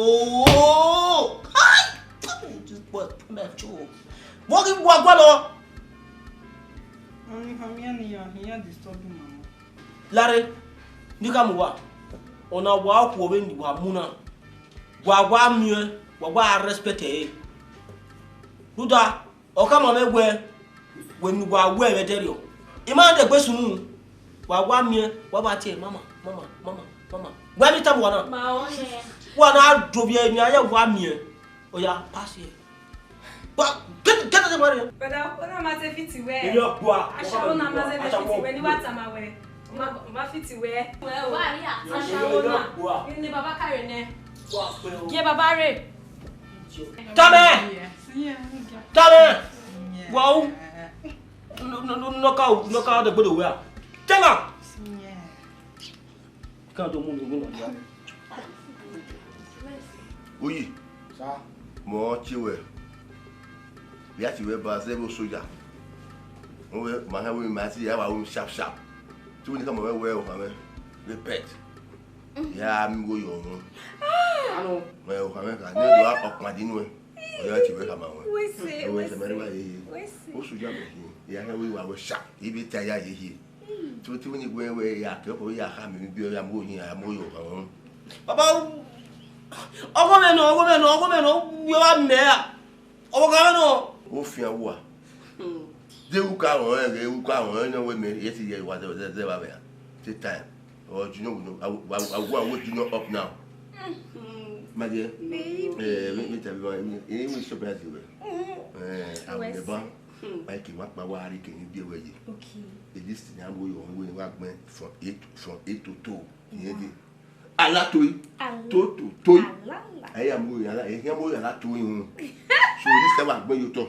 Oh! Ai! This boy put my joke. What you want, what? Only come here, near here, disturbing mama. Lare, ni ka mu wa. Ọna wa ku ovbe ni wa mu na. Wa wa miẹn, wa wa respect ẹre. Rhunmwuda, ọ khama mwẹ wẹẹ, wẹ ne uwa wẹ vbe ẹdẹrriọ, I ma degbe sunu. Wa wa miẹn, wa wa tie mama, mama, mama, mama. Wẹ ni tama uwa na. Ma ọnẹ. Wa na do vbiẹ emwi a ya wa miẹn. Oya, pass here. Wa, get, get out of here. Brother, ọ na ma zẹ fit wẹ. Iyọ gua. Ashawo na ma zẹ fit wẹ, ni wa tama wẹ. Ma, ma fit wẹ. Wẹ, wẹ, ya. Ashawo na. Ni baba kare nẹ. Wa pe o. Ye baba re. Tama! Tama! Wa u. No, no, no, knock out, knock out the gbọdọ wẹ. Tama! Ka do mu mi gun ya. Oyi. Sir. Mọ tie wẹ. Vbe a tie wẹ ba zẹ vbe soja. Wẹ ma ha wẹ ma tie ya wa ru sharp sharp. Tie wẹ ni ka ma wẹ wẹ o ha wẹ. Vbe pet. Ya mi wo yo wọn. Ano. Wẹ o ha wẹ ka ni do ọkpadi nuẹ. Ọ ya tie wẹ ka ma wẹ. Wẹ se, wẹ se. Wẹ se. O soja mẹ hi. Ya ha wẹ wa wẹ sharp. Ibe ta ya ye hi. Tutu ni wẹ wẹ ya ke ko ya kha mi bi ya mu yin ya mu yo kan. Baba, ọgọ mẹ nọ, ọgọ mẹ nọ, ọgọ mẹ nọ, wẹ wa mẹ a. Ọgọ mẹ nọ. O fian wa. De u ka wọn ẹ, u ka wọn ẹ nọ wẹ mẹ, ye ti ye wa de de ba mẹ a. Take time. Or do you know, I will, I will, I will do you up now. My dear. Baby. Eh, let me tell you, eh, we surprise you. Eh, I will never. Mike, wa pa wa ri ke ni bi we yi. Okay. E list ni a mu yo we wa gbẹn from A to, from A to toe. Iye de. Alatoi. Ala-, to to toi. Alala. Aye a mu yo ala, e ya mu yo alatoi un. So this time wa gbẹn yo to.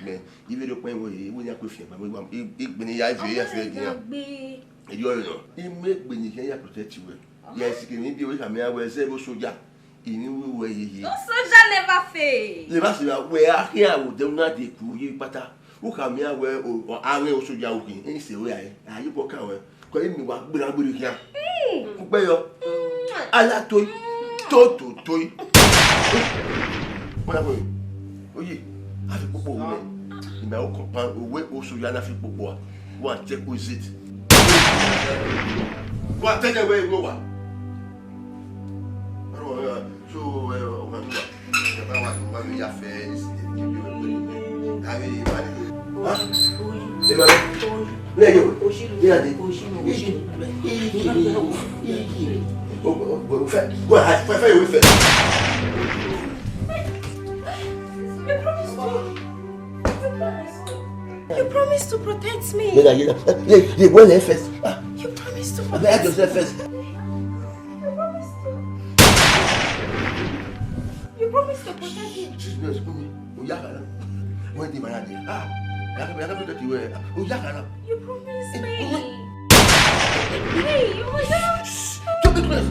Me, ive do pẹn wo ye, wo ya ko fi ba, wo, e, e gbẹn ya ve ya fe dia. E yo yo. I mu egbe ni ya protect we. Ya si ke ni bi we ka me a we se bo soja. Ini we we ye ye. No soldier never fail. Le ba si ba we a khian wo de una de ku ye pata. U ka mi a we o, o, a we o soja u ki. E se we ai. A yi bo ka we. Ko imi wa gbera gbere khian. Ku pe yo. Ala to. To to to. Wala we. Oye, a fi kpokpo we. Ime o compound we o soja na fi kpokpo a. Wa check who is it. Wa tell them where you go wa. So, eh, ọmọ mi wà. Ẹ bá wà tó bá mi yá fẹ́ ìsìn níbi ìwé pé. Àbí ìbá ní. Ha? Ìbá ní. Ní ẹ̀yọ̀. Ní àdé. Ìyí. Ìyí. Ó, ó, ó, fẹ́. Go ahead. Fẹ́, fẹ́ ìwé fẹ́. You promised to protect me. Yẹra, yẹra. Ye, ye, wọ́n lẹ first. Ah. You promised to protect me. Abeg, ask yourself first. You promised to. You promised to protect me. Jesus, come here. Oya kana. When the man dey. Ah. Yaka, yaka, protect you. Oya kana. You promised me. Hey, oh my God. Stop it, please.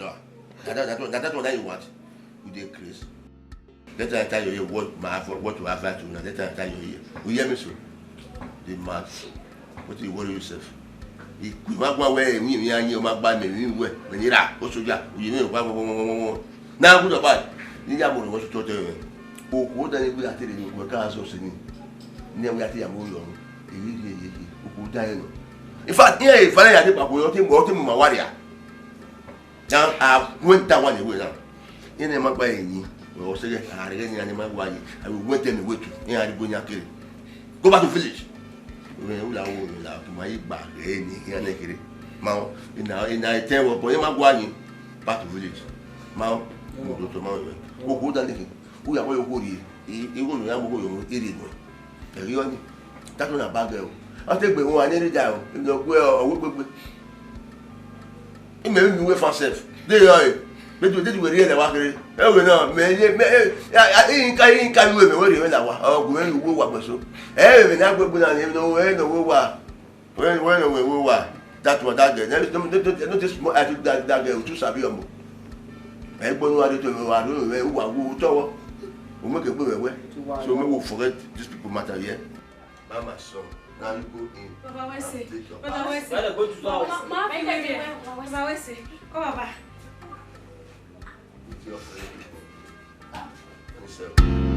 That, that, that, that, that one that you want. You dey craze. That time I tell you, what my, what you have to, that time I tell you, you hear me so? The man, what do you worry yourself? Ikun ma gua wẹ emwi emwi a yin, ọ ma gba mẹ emwi wẹ, mẹ ni ra, o soja, uyi mẹ gba gbọgbọgbọgbọ. Na good or bad, ni ya mo ni wọ́n ṣe tọ́ tẹ́ rẹ. Okhuo da ni wẹ a te rre ni okhuo ka sọ sẹ ni. Ne wẹ a te ya mo yọ, emwi rhie ye ye, okhuo da rẹ nọ. In fact, iran e fana ya de kpakpo, ọ te mu, ọ te mu ma wa ria. Dan a went that one away now. Iran ma gba ẹre yin, ọ sẹ ghẹ, a rhie ẹre ni iran ma gba yin. I will went them away too. Iran a rhie ibo iran kere. Go back to village. Rẹn u la wo, rẹn la, ma yi gba rẹ ni iran ne kere. Ma o, ina, ina e tẹ wọ, but iran ma gba yin. Back to village. Ma o, mo do to ma o. Okhuo da neke. U ya wẹ okhuo rhie. I, igho ne u ya mu okhuo yo, i rhie nuẹn. Ẹghe ọnii, that one na bad girl o. Ọ te gbe wọn, a ne rhie da o. Ina ọ gue ọ, ọ wẹ gbegbe. Imẹ vbe miẹn uwẹ fan sef. De yọ e. Mẹ do, de wẹ rhie la wa kere. Ẹ wẹ na, mẹ ye, mẹ, e, a, a, i ka, i ka vbe uwẹ, mẹ wẹ rhie mwẹ la wa. Ọ gu mwẹ uwu wa gbẹn so. Ẹ vbe na gbegbe na, ne ọ wẹ, ne ọ wẹ wa. When, when we, we were, that was that girl. Then no, no, no, no, this small, I think that, that girl too sabi ọmọ. Ẹ gbọ́ ní wa dé tó mi, wa dé mi, wa wo tọwọ́. O mọ̀ kẹ́ gbé wẹ̀wẹ́. So we will forget this people matter here. Mama, son, now you go in. Baba, where say? Baba, where say? Why they go to the house? Ma, ma, fi mi lẹ. Baba, where say? Come, Baba. With your friend. Yourself.